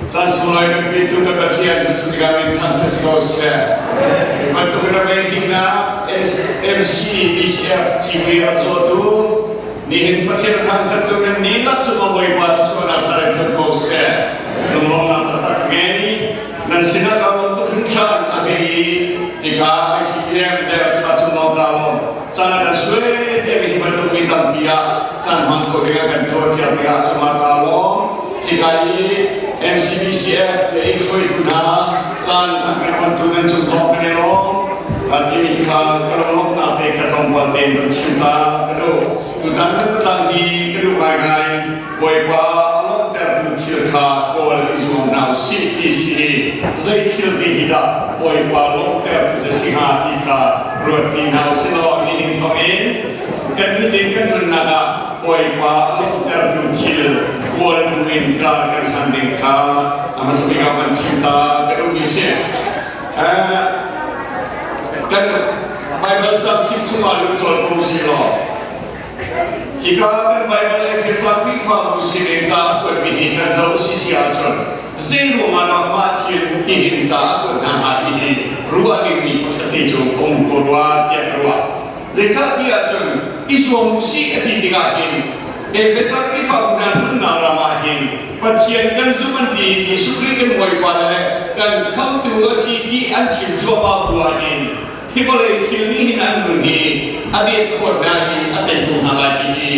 Caan sunglawi kan petu kan Pathian na sungah min thangṭhat si ko seh. Bantuk in ram himnak MC BCF civui a cawtu nihin Pathian thangṭhattu kan dihlak cungah Bawipa thluachuahnak thar in tlun ko seh. Lunglawmhnak taktak ngei nan sinah ka lawm tuk hringhran a ngei i hika ICBM Director cung lawng ka lawm. Caan a kan suai piak i hi bantuk mi tampi ah caan hmang kho ding ah kan tuah piak tikah cungah ka lawm. Hika i MCBCF le inn hruaitu hna caan an kan ontu nan cung thawng kan i lawm. Timi kha ka lunglawmhnak te kha tlawmpal tein kan chim ta ka duh. Tutan kan tlang hi ka duh ngaingai. Bawipa a lawmhtertu thil kha kawl i zuam hna usih ti si i zei thil ti hi dah Bawipa lawmhtertu cu si hnga ti kha ruat ti hna usih law nihin thawng in kan nitin kan nunnak ah Bawipa a lawmhtertu thil kawl buin kar kan hlan ding kha a hmasa bik ah van chim ta ka duhmi si. Kan Baibal cang chungah lut cawl ko usih law Hika kan Baibal Efesa Khrihfabu sining ca a kuatmi hi kan zoh sisi ahcun zei ruangah dah mah thil tihin ca a kuat hna hnga ti hi ruah dingmi pakhat te cu a um ko rua tiah ka ruah. Zeicah ti ahcun i zuam u sih a ti tikah hin Efesa Khrihfabu hna nunnak ram ah hin Pathian kan zumh an ti i Jesuh Khrih kan Bawipa le kan Khamhtu a si ti an chim cuahmah bu ah hin Hi vawlei thil nih hin an nun hi a det khawt hna i a tei ko hna lai ti hi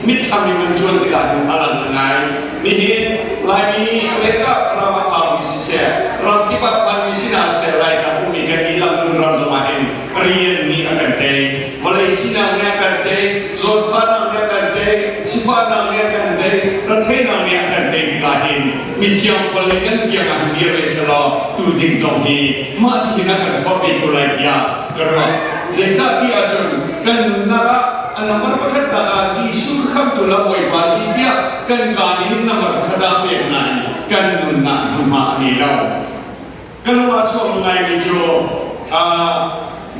mitthlam in an cuan tikah hin a lang ngai. Nihin Laimi America ram a phaumi siseh, ramkip ah phanmi sinah siseh, Laitlang ummi kan dihlak nun ram zongah hin rian nih a kan tei. Vawlei sinak nih a kan tei, zawtfahnak nih a kan tei, sifahnak nih a kan tei, retheihnak nih a kan tei tikah hin mithiang vawlei kan kiang ah hin dir ve selaw tuzing zong hi mah ti hin a kan forh ve ko lai tiah ka ruah. Zeicah ti ahcun kan nunnak ah a nambar pakhatnak ah Jesuh khamtu le Bawipa si tiah kan kaa nih nambar pakhat ah pek nain kan nunnak hmunhma a ngei lo. Ka lung ah chuak ngaimi cu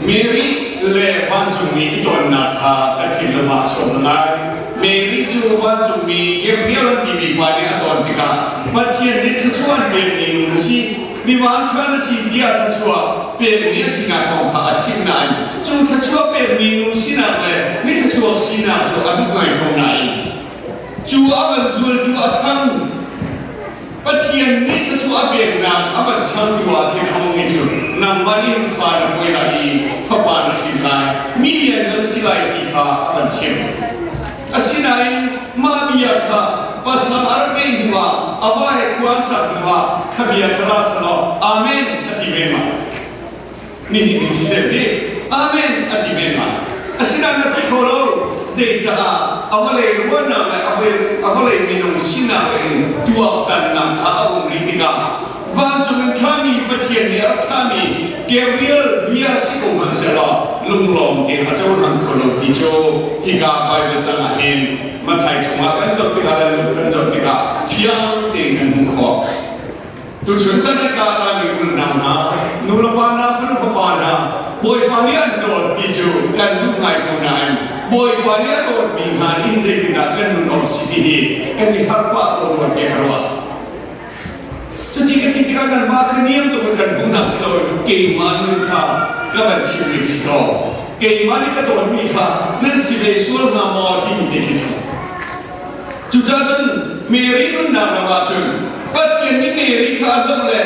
Mary le vancungmi i tonnak kha ka thinlung ah a chuak ngai. Mary cu vancungmi Gabriel an timi pa nih a ton tikah Pathian nih thluachuah an pekmi nu na si, mi vanṭha na si tiah thluachuah pekmi a sinak kong kha a chimh nain cu thluachuah pekmi nu sinak le mi thluachuak sinak cu a duh ngai ko nain cu a van zultu a chang. Pathian nih thluachuah a peknak a van changtu ah khin a um i cu nangmah nih fa na pawi lai i fapa na hrin lai, mi lian nan si lai ti kha a van chimh. Asinain mah bia kha pasal a rak ngeih hnuah a va he khua an sak hnuah kha bia kha ra selaw Amen a ti men lai. Nihin ni siseh ti Amen a ti men lai. Asinain na ti kho lo. Zeicaah a vawlei ruahnak le a vawlei minung sinak in tuaktannak kha a um rih tikah vancung in thlahmi Pathian nih a rak thlahmi Gabriel bia si ko hmanh sehlaw lunglawm tein a cohlang kho lo ti cu hika Baibal cang ah hin Matthai chungah kan zoh tikah le Luke kan zoh tikah fiang tein kan hmuh khawh. Tuchun chan ah ka mi unau hna, nu le pa hna, fanu fapa hna, Bawipa nih an dawt ti cu kan duh ngai ko nain Bawipa nih a dawtmi hna nih zeitindah kan nun awk si ti hi kan i harh pah ko rua tiah ka ruah. Cuti ka ti tikah kanmah kha niam tuk in kan hmuh hna si loin keimah nun kha ka van chim ding si ko. Keimah nih ka dawtmi kha nan si ve sual hnga maw timi te khi si. Cucaah cun Mary nunnak ram ah cun Pathian nih Mary kha a zoh le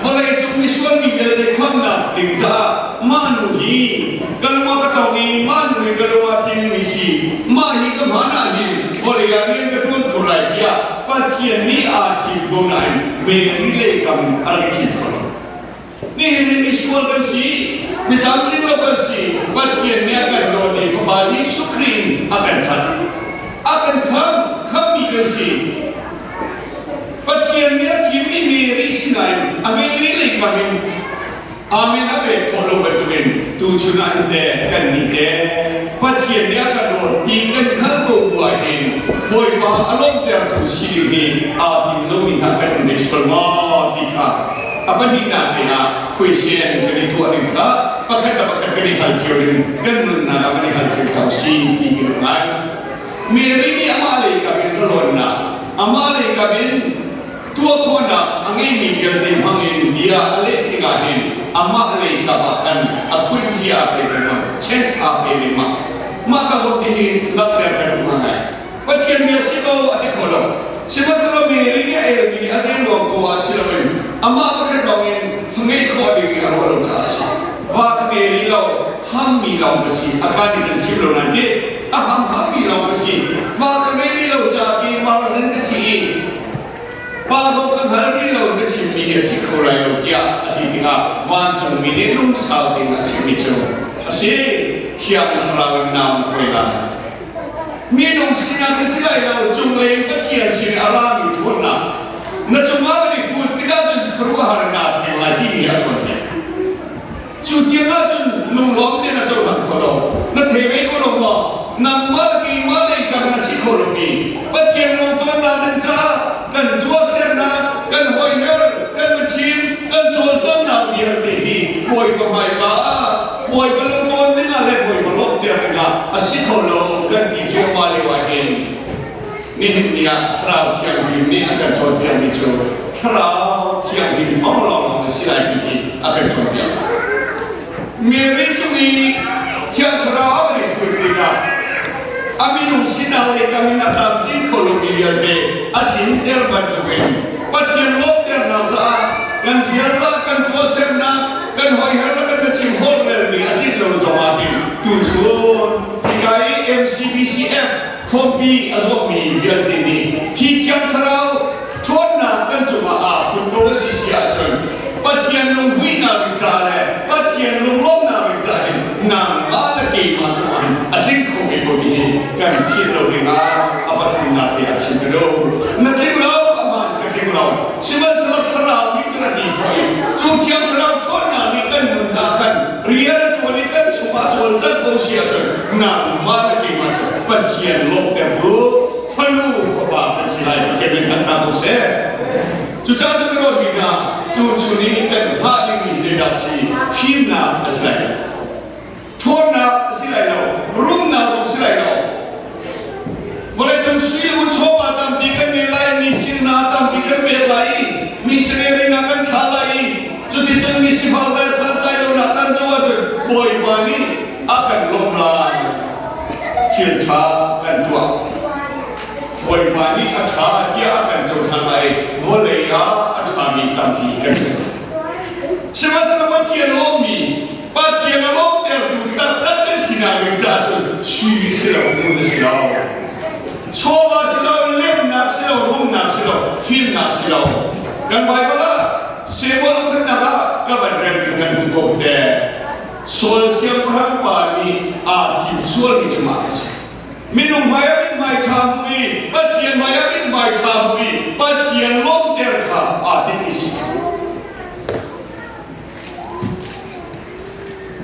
vawleicung misual mi vialte khamhnak ding caah mah nu hi ka lung a ka tong i mah nu hi ka lung ah thimmi si mah hi ka hmaan ah hin vawlei ah rian ka ṭuan kho lai tiah Pathian nih aa thim ko nain Mary leikam a rak i thim kho lo. Nihin ni misual kan si, mi tlamtling lo kan si, Pathian nih a kan dawt i Fapa Jesuh Khrih in a kan that. A kan khamh, khamhmi kan si. Pathian nih a thimmi Mary sinain a Mary leikam in Amen a pek khawh lo bantukin tuchun ah hin teh kan nih teh Pathian nih a kan dawt ti kan hngalh ko bu ah hin Bawipa a lawmhtertu si ding hi aa tim lomi hna kan um ve sual maw ti kha A pahnihnak te ah khuaisien kan i tuah ding kha pakhat le pakhat kan i hal cio ding kan nunnak ah kan i hal cio kha si ti ka duh ngai. Mary nih amah lei kam in zalawnnak, amah lei kam in Tuah khawhnak a ngeimi vialte hmangin bia a leh tikah hin amah lei kap ah khan a phunzia aa pe lengmang, chance aa pe lengmang. Mah ka zawn te hi langhter ka duh ngai. Pathian bia si ko a ti kho lo. Sihmanhsehlaw Mary nih a elmi a zeiruang ko ah si loin amah pakhat lawngin ngeih khawh ding i a ruah lo caah a si. Va ka te rih lo, hammi lawng ka si. A ka nih cun chim lo nan ti. A ham hammi lawng ka si. Va ka ngei rih lo caah keimah zin ka si i pa zong ka hngal rih lo na chimmi hi a si kho lai lo tiah a ti tikah vancungmi nih lungsau tein a chimmi cu a si. Thiang Thlarau in nau na pawi lai. Minung sinah na si lai lo, cunglei Pathian sin a rami ṭhawnnak na cungah kan i fut tikah cun khuaruahhar in naa thleng lai timi a cawnpiak. Cu tiang ahcun lunglawm tein a cohlang kho lo. Na thei ve ko lo maw? Nangmah le keimah lei kam na si kho lomi Pathian lungtawnnak ding caah kan tuahsernak, kan hoiher, kan biachim, kan cawlcanghnak vialte hi Bawipa hmaika ah Bawipa lungtawn dingah le Bawipa lawmhter dingah a si kho lo kan ti cuahmah lio ah hin nihin ni ah Thlarau Thianghlim nih a kan cawnpiakmi cu Thlarau Thianghlim thawng lawnglawng a si lai ti hi a kan cawnpiak. Mary cung i Thiang Thlarau nih hruai tikah a minung sinak le kam in a tlamtling kho lomi vialte a tlinter bantukin Pathian lawmhternak caah kan ziaza, kan tuahsernak, kan hoiher le kan biachim holhrelmi a tlin lo zongah hin tuchun hika i MCBCF khawmpi a zawtmi vialte nih hi Thiang Thlarau ṭhawnnak kan cungah aa fut ko a si si ahcun Pathian lunghmuihnak ding ca le Pathian lunglawmhnak ding ca hin nangmah le keimah cungah hin a tling kho ve ko ti hi kan philh lo dingah a pathumnak te ah chim ka duh. Na tling lo, aman ka tling lo. Sihmanhsehlaw Thlarau nih cun a ti khawh i cu Thiang Thlarau ṭhawnnak nih kan nunnak khan rian a ṭuan i kan chungah cawlcangh ko si ahcun nangmah le keimah cu Pathian lawmhter tu fanu fapa kan si lai. Pathian min kan ṭha ko seh. Cucaah cun ka dawtmi hna, tuchun i kan hngah dingmi zeidah si fimnak a si lai lo. Ṭhawnnak a si lai lo. Rumnak zong si lai lo. Vawleicung sui un chawva tampi kan ngei lai, mi sinnak tampi kan pek lai i missionary na kan thlah lai i cuticun mi sifak le santlai lonak kan zoh ahcun Bawipa nih a kan lawmh lai. Thil ṭha kan tuah. Bawipa nih a ṭha tiah a kan cohlan lai vawlei ah a ṭhami tampi kan si. Sihmanhsehlaw Pathian lawmmi, Pathian a lawmtertu taktak kan sinak ding caah cun sui a si lo, ngun a si lo. Chawva si lo, lemnak si lo, rumnak si lo, fimnak si lo. Kan Baibal ah Samuel khannak ah ka van rem in kan hmu ko te. Saul siangpahrang pa nih aa thim sualmi cu mah a si. Minung hmai ah mithmai ṭha hmu i Pathian hmai ah mithmai ṭha hmu i Pathian lawmhter kha aa timmi si.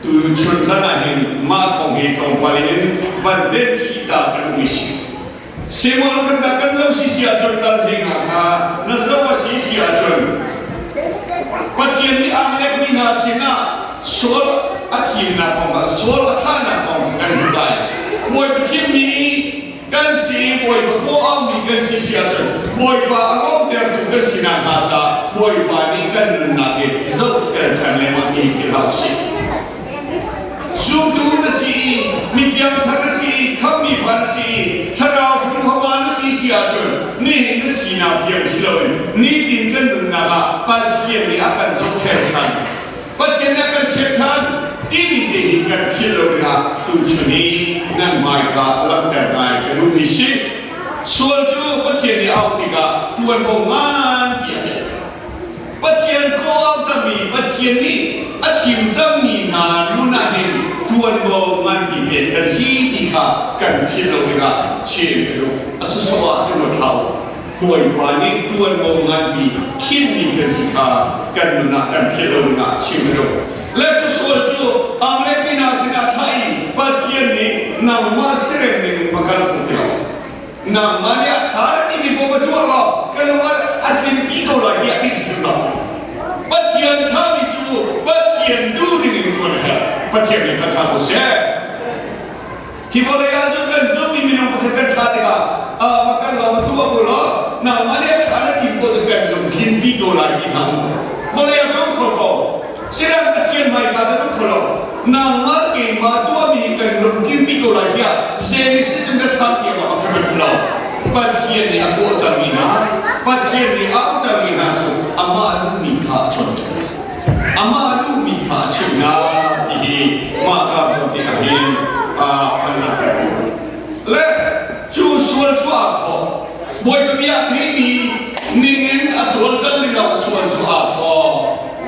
Tuchun chan ah hin mah kong hi tlawmpal in van den chih ta kan um i si. Samuel kan dah kan lo si si ahcun tal hling ah kha na zo a si si ahcun Pathian nih aan lekmi hna sinah sual a thimnak kong ah sual a thlahnak kong kan hmuh lai. Bawipa thimmi kan si Bawipa kawh aumi kan si si ahcun Bawipa a lawmtertu kan si nakhnga caah Bawipa nih kan nunnak hi zohfel ṭhan lengmang ti hi hlah usih. Zumtu na si i mi piangthar na si i khammi fa na si i thlarau fanu fapa na si si ahcun nihin na sinak tiang si loin nitin kan nunnak ah Pathian nih a kan zohkhen ṭhan Pathian nih a kan chiat ṭhan timi te hi kan philh lo dingah tuchun i nan hmaika langhter ngai ka duhmi si. Sual cu Pathian nih a auh tikah ṭuanvo nganpi a pek. Pathian kawh cangmi Pathian nih a thim cangmi hna nun ah hin ṭuanvo nganpi pek kan si ti kha kan philh lo dingah chim ka duh. A sawsawh ah kan ruat hlah u. Bawipa nih ṭuanvo nganpi khinmi kan si kha kan nun ah kan philh lo dingah chim ka duh. Le cu sual cu Amalek mi hna sinah thlah i Pathian nih nangmah sirem ning va kal ko ti lo. Nangmah nih a ṭha na timi paoh va tuah law ka lung a tlinpi ko lai tiah ti hrim lo. Pathian ṭhami cu Pathian duh ning in ṭuan a herh. Pathian nih khan ṭha ko seh. Hi vawlei ah cun kan zummi minung pakhat kan ṭha tikah va kal law va tuah u law nangmah nih a ṭha na ti paoh cu kan lung. pi ko lai ti hna um. Vawlei ah cun kho ko. Sinan Pathian hmaika cu kan kho lo. Nangmah keimah tuahmi kan lungtling pi ko lai tiah Genesis in biathlam tiang ah kan um lo. Pathian nih a kawh cangmi hna, Pathian nih a auh cangmi hna cu amah duhmi kha a chawnhpiak. Amah duhmi kha a chimh hna ti hi mah ka zawn te ah hin an langhter. Le cu sual cu aa thawk. Bawipa bia a theimi ningin a cawlcang dingah sual cu aa thawk.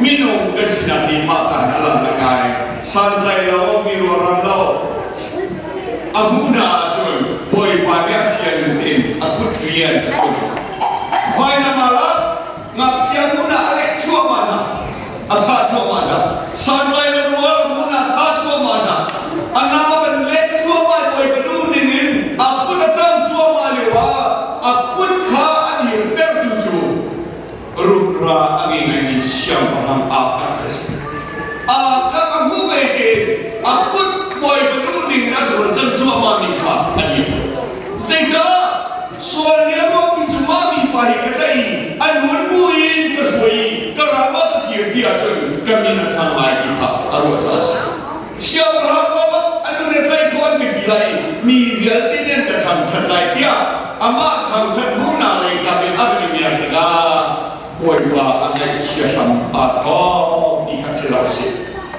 Minung kan sinak hi mah ka hin a lang ngai. Santlai lo, mi ruaram lo. A hmuh hna ahcun Bawipa nih a fian tein a kut rian a ṭuan. Vainam aa lak, ngakchia hmun ah a leh thluahmah hna. A thah thluahmah hna. Santlai lo rual hmun ah thah thluahmah hna. A nam a kan leh thluahmah i Bawipa duh ningin a kut a cam cuahmah lio ah a kut kha a dirtertu cu rumra a ngei ngaimi siangpahrang Ahab a si. Ahab a hmuh ve tein a kut Bawipa duh ningin a cawlcang cuahmahmi kha a dir. Zeicah sual nih a ruahmi cu mah mipa hi ka tlaih i an ngun buin ka hruai i ka ram ah ka kirpi ahcun ka min a thang lai ti kha a ruah caah a si. Siangpahrang pa a nun a tlaih khawh an ka ti lai i mi vialte nih an ka thangṭhat lai tiah amah thangṭhat hmuhnak lei kam in a van i miak tikah Bawipa a ngaihchia hram aa thawk ti kha philh hlah usih.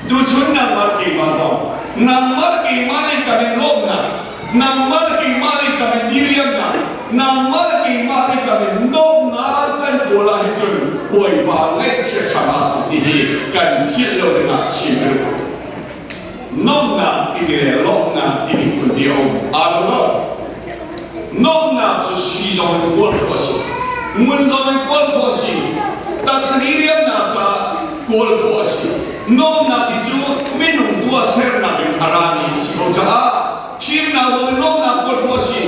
Tuchun nangmah keimah zong nangmah le keimah lei kam in lawmhnak nangmah le keimah lei kam in diriamnak nangmah le keimah lei kam in nuamhnak kan kawl ah hin cun Bawipa ngaihchia hram aa thawk ti hi kan philh lo dingah chim ka duh. Nuamhnak timi le lawmhnak timi phun hi a um. Aa lo lo. Nuamhnak cu sui zong in kawl khawh a si. Ngun zong in kawl khawh a si. Taksa riamnak caah kawl khawh a si. Nuamhnak ti cu minung tuahsernak in a rami a si ko caah thimnak zong in nuamhnak kawl khawh a si.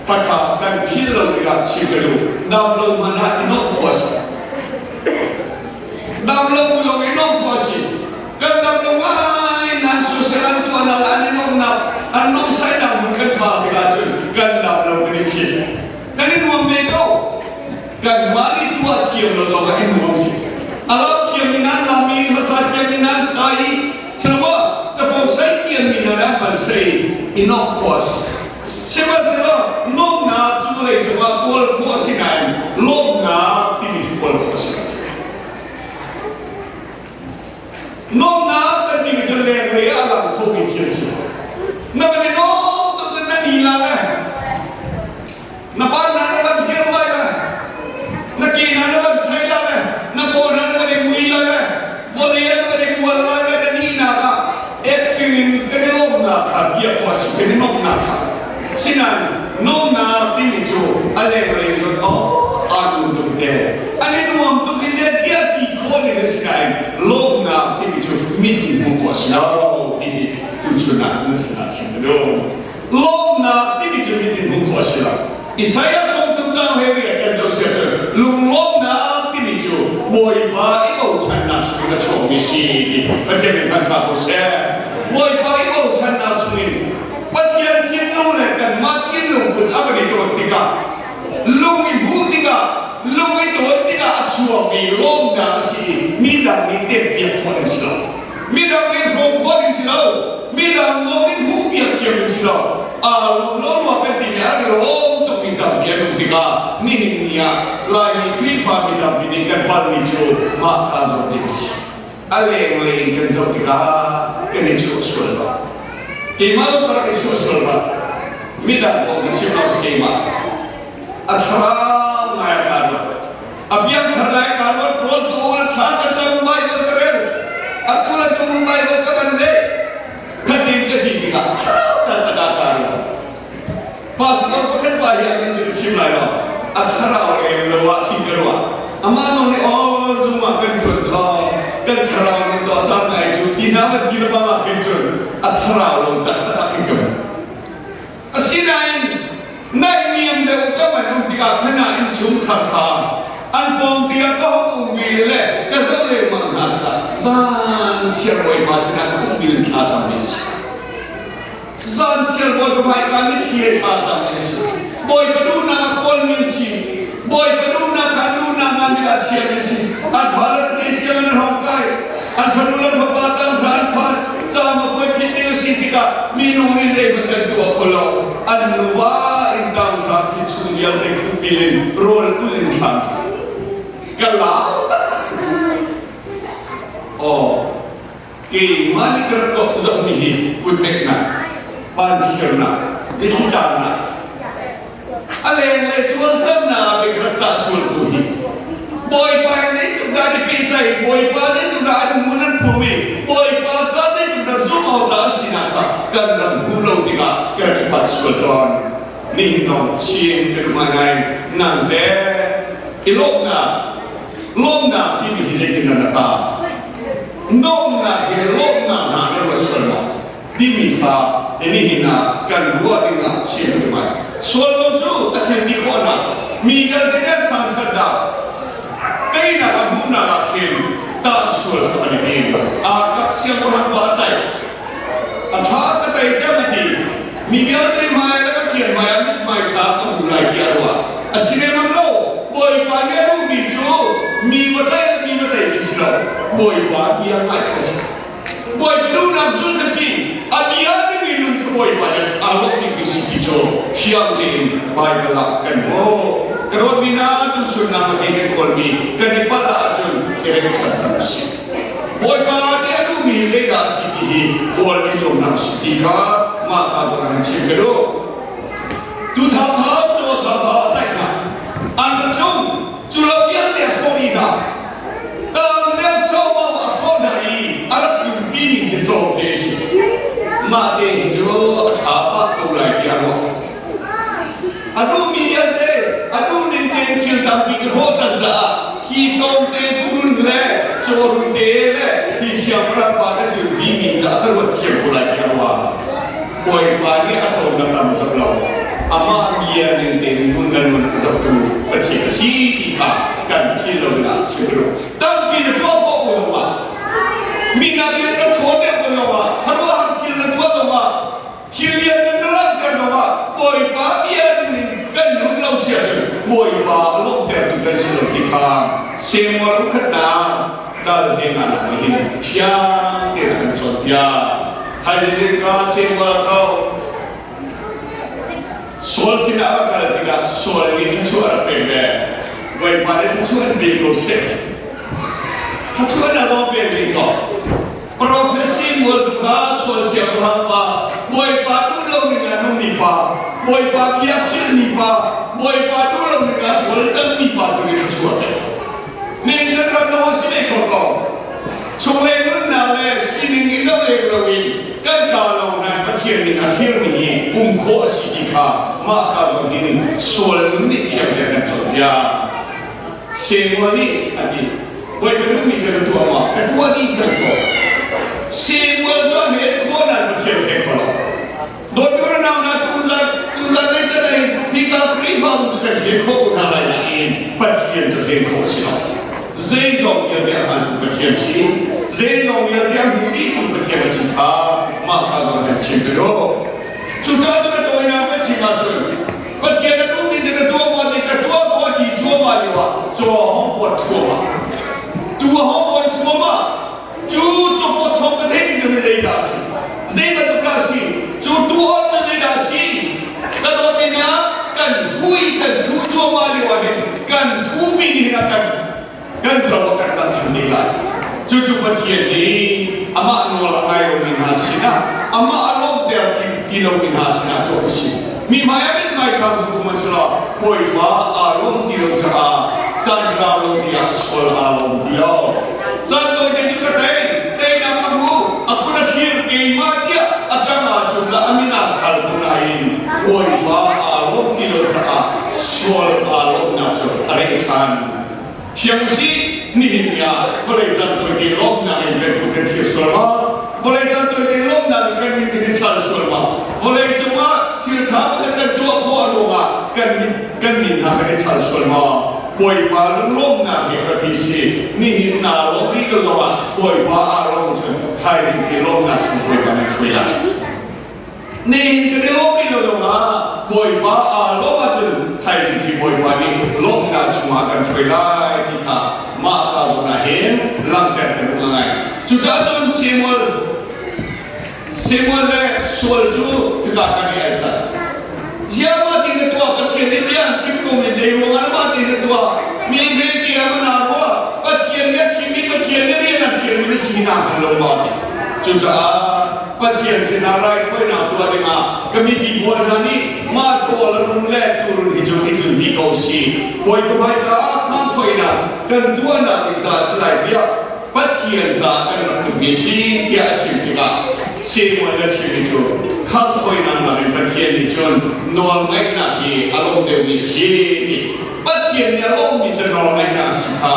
Khakha kan philh lo tikah chim ka duh. Dam lo hmanh ah i nuamh khawh a si. Dam lo bu zong i nuamh khawh a si. Kan dam lo ngai nan social an tuahnak an i nuamhnak an nuamhsaihnak hmun kan phak tikah cun kan dam lo kan i philh. Kan i nuam ve ko. Kanmah nih tuah thiam lo lawngah i nuam si. A lam thiam in nan lam i hmasa thiam in nan sa i capo capo sei thiam mi nan an van sei i nok khawh a si. Sihmanhsehlaw nuamhnak cu vawlei cungah kawl khawh a si nain lawmhnak timi cu kawl khawh a si lo. Nuamhnak kan timi cu lenglei ah a lang khomi thil si. Na van i nuam tuk in na ni la le na pa hna na van thiam lai le na ke hna na van chai la le na paw hna na van i mui la le vawlei ah na van i mual lai le na nihnak ah acting in kan i lawmhnak kha bia khawh a si kan i nuamhnak kha. Sinain nuamhnak timi cu a lenglei cun oh aa nuam tuk te an i nuam tuk i le bia ti khawh ding a si nain lawmhnak timi cu mit in hmuh khawh a si lo ti hi tuchun ah nan sinah chim ka duh. Lawmhnak timi cu mit in hmuh khawh a si lo. Isaiah 30 caang he rian kan zoh sia cun lunglawmhnak timi cu Bawipa i bochannak chungin a chuakmi si ti Pathian nih khan ṭha ko seh. Bawipa i bochannak chungin Pathian thinlung le kanmah thinlung phun a van i tawn tikah lung i hmuh tikah lung i tawn tikah a chuakmi lawmnak a si i midang nih tempiak khawh ding si lo. Midang nih hrawm khawh ding si lo. Midang lawm nih hmuhpiak thiam ding si lo. Aa lawm lo rua kan timi ah kan lawm tukmi tampi an um tikah nihin ni ah Laimi Khrihfa mi tampi nih kan palmi cu mah kha zoh ding a si. A lenglei in kan zoh tikah kan i chuah sual bak. Keimah zong ka rak i chuah sual bak. Midang kong cu chim lo si keimah. A thlarau ngai a kaa ruat. A biangthar lai kaa ruat rawl ka ul thla ka cam Bible ka rel. A tul a tum Bible ka van leh. Ka tin ka ti tikah thlarau tak a kaa ruat. Pastor pakhat pa hi a min cu ka chim lai lo. A thlarau lem lo ah khi ka ruah. Amah zong nih aw zung ah kan ṭuan cawng kan thlarau nih tuah caan ngai cu ti hna van ti le bang ah khin cun a thlarau lo taktak ah khin ka hmuh. Asinain naihniam deuh ka van um tikah khan ah innchungkhar kha an pawng tikah ka hong ummi le ka zoh lengmang hna tikah zan chiar bawipa sinah khukbil in thla cammi a si. Zan chiar bawipa hmaika mitthli he thla cammi a si. Bawipa duhnak a kawlmi an si. Bawipa duhnak kha duhnak hna. Hmaan bik ah chiami a si. An fale tete sianginn an hong kai. An fanu le fapa tanghra an phan. Caam a puai phit ding a si tikah minung nih zeihmanh kan tuah kho lo. An nuva in tanghra phit chung vialte khukbil in rawl ul in thlan ka lau taktak. Aw, keimah nih ka rak tuah zohmi hi kutneknak, vanhirnak, mitthli-tlaknak, a lenglei cuancannak ah pei ka rak tah sual ko hi. Bawipa he zeitluk dah an i pehtlaih, Bawipa zeitluk dah an ngun an phum i Bawipa ca zeitluk dah zumh awk tlak an sinak kha kan rak hmuh lo tikah kan rak i palh sual tawn. Nihin zong Chin ka duh ngaingai nang le i lawmhnak lawmhnak timi hi zeitin dah na tah? Nuamhnak he lawmhnak hna na ruat sual maw? Timi kha nihin ah kan ruah ding ah chim ka duh ngai. Sual lo cu a thil ti khawhnak mi vialte nih thangṭhatnak teinak a hmuhnak ah khin tah sual kan i tim. Aa kak siangpahrang pa a tlaih. A ṭha ka tei cang a ti. Mi vialte hmai le Pathian hmai ah mithmai ṭha ka hmu lai tiah a ruah. A si lengmang lo. Bawipa nih a duhmi cu mi va tlaih le mi va tei khi si lo. Bawipa bia ngaih kha si. Bawipa duhnak zul kha si. A bia ding in nun cu Bawipa nih aa lawmhmi si ti cu thiang tein Baibal ah kan hmuh. Ka dawtmi hna, tuchun nang le kei kan kawlmi kan i palh ahcun i rem ṭhan cang u sih. Bawipa nih a duhmi zeidah a si ti hi kawl i zuamnak a si ti kha mah ka zawn ah hin chim ka duh. Tu thauthau caw thauthau a tlaih hna. An ra tlung. Cu lo vialte a hrawh dih hna. Tang deuh saumau a hrawh hna i a rak tlungpi mi hi tlawmte a si. Mah te hi cu a ṭha pah ko lai tiah a ruah. A duhmi vialte a duhning tein thil tampi ka hrawh cang caah hi tlawmte turun le cawrun te le hi siangpahrang pa ka thil bimi caah ka ruat thiam ko lai tiah a ruah. Bawipa nih a tlawm na tam zoh lo. Amah bia ning tein nun le nun a zohtu Pathian a si ti kha kan philh lo dingah chim ka duh. Tampi na tuah khawh ko zongah mi nakin na ṭhawn deuh ko zongah khuaruahhar thil na tuah zongah Thil lianngan na langhter zongah Bawipa bia dingin kan nun lo si ahcun Bawipa a lawmhtertu kan si lo ti kha Samuel ukhatnak dal he nga nak nih hin fiang tein a kan cawnpiak. Haizirin ka Samuel a tho. Saul sinah a kal tikah Saul nih thluachuah a rak pek ve. Bawipa nih thluachuah an pe ko seh. Thluachuah na lawm pek ding ko. Prophecy mual kha sual siangpahrang pa, Bawipa duh lo ning ah nungmi pa, Bawipa bia philhmi pa, Bawipa duh lo ning ah sual cangmi pa tu nih thluachuah pek. Ning kan ram lo a si ve kho ko. Chunglei nunnak le sining i zoh leng loin kan kaa lawng nan Pathian nih a thirmi hi um khawh a si ti kha mah ka zong hin sual nun nih thiam le kan cawnpiak. Samuel nih a ti, Bawipa duhmi cu na tuah ma? Ka tuah dih cang ko. Samuel cu a hmet khawh nain Pathian he kho lo. Dawttu na nau na tuzan tuzan lei can in hika Khrihfabu cu kan hlen khawh ko hna lai nain Pathian cu hlen khawh a si lo. Zeizong vialte a hngaltu Pathian si, zeizong vialte a hmu dihtu Pathian a si kha mah kha zong han chim ka duh. Cucaah cun a tawinak kan chim ahcun Pathian a duhmi cu na tuah ma ti ka tuah ko ti cuahmah lio ah caw a hong kuat thluahmah. Tu a hong kuat thluahmah. Cu cawpawt thawng ka theih cu zeidah a si? Zei bantuk dah a si? Cu tu awt cu zeidah a si? Ka dawt ina kan hui kan thu cuahmah lio ah hin kan thumi nih hin a kan kan zo a kan lang ṭhan te lai. Cucu Pathian nih amah nawl a ngai lomi hna sinah amah a lawmter ti lomi hna sinah tuah a si. Mi hmai ah mithmai ṭha hmu hmanhsehlaw Bawipa aa lawm ti lo caah caan rau lo tiah sual aa lawm ti lo. Caan tawite cu ka tei, teinak ka hmu, a phun a thlir keimah tiah a ṭang ahcun le a min aa chal ko nain Bawipa aa lawm ti lo caah sual aa lawmhnak cu a reh ṭhan. Thiang usih, nihin ni ah vawlei caan tawite lawmhnak in kan kut kan thlir sual ma? Vawlei caan tawite lawmhnak in kan min kan i chal sual ma? Vawlei cungah thil ṭha pakhat kan tuah khawh ruangah kan min kan min hna kan i chal sual ma? Bawipa lunglawmhnak hi ka pi si. Nihin naa lawm rih lo zongah Bawipa aa lawm cun thaizing khi lawmhnak chung Bawipa nan hruai lai. Nihin kan i lawm rih lo zongah Bawipa aa lawm ahcun thaizing khi Bawipa nih lawmhnak chungah kan hruai lai ti kha. Cucaah cun Samuel Samuel le Saul cu hika kan i al cang. Ziah mah ti na tuah? Pathian nih bia an chim ko mi zei ruangah mah ti na tuah? Mi hme ti ah mana rua? Pathian nih a thimmi Pathian nih rian a thiammi na sinak hngal lo ma ti. Cucaah Pathian sinah raithawinak tuah dingah ka mipi pawl hna nih mah thawl a run le tuurun hi cu i tlunpi ko si. Bawipa hmaika ah khamthawinak kan tuahnak ding caah si lai tiah Pathian caah kan rak tlunmi a si tiah a chim tikah Samuel a chimmi cu khamthawinak nakin Pathian nih cun nawlngaihnak hi a lawm deuhmi a si ti. Pathian nih a lawmmi cu nawlngaihnak a si kha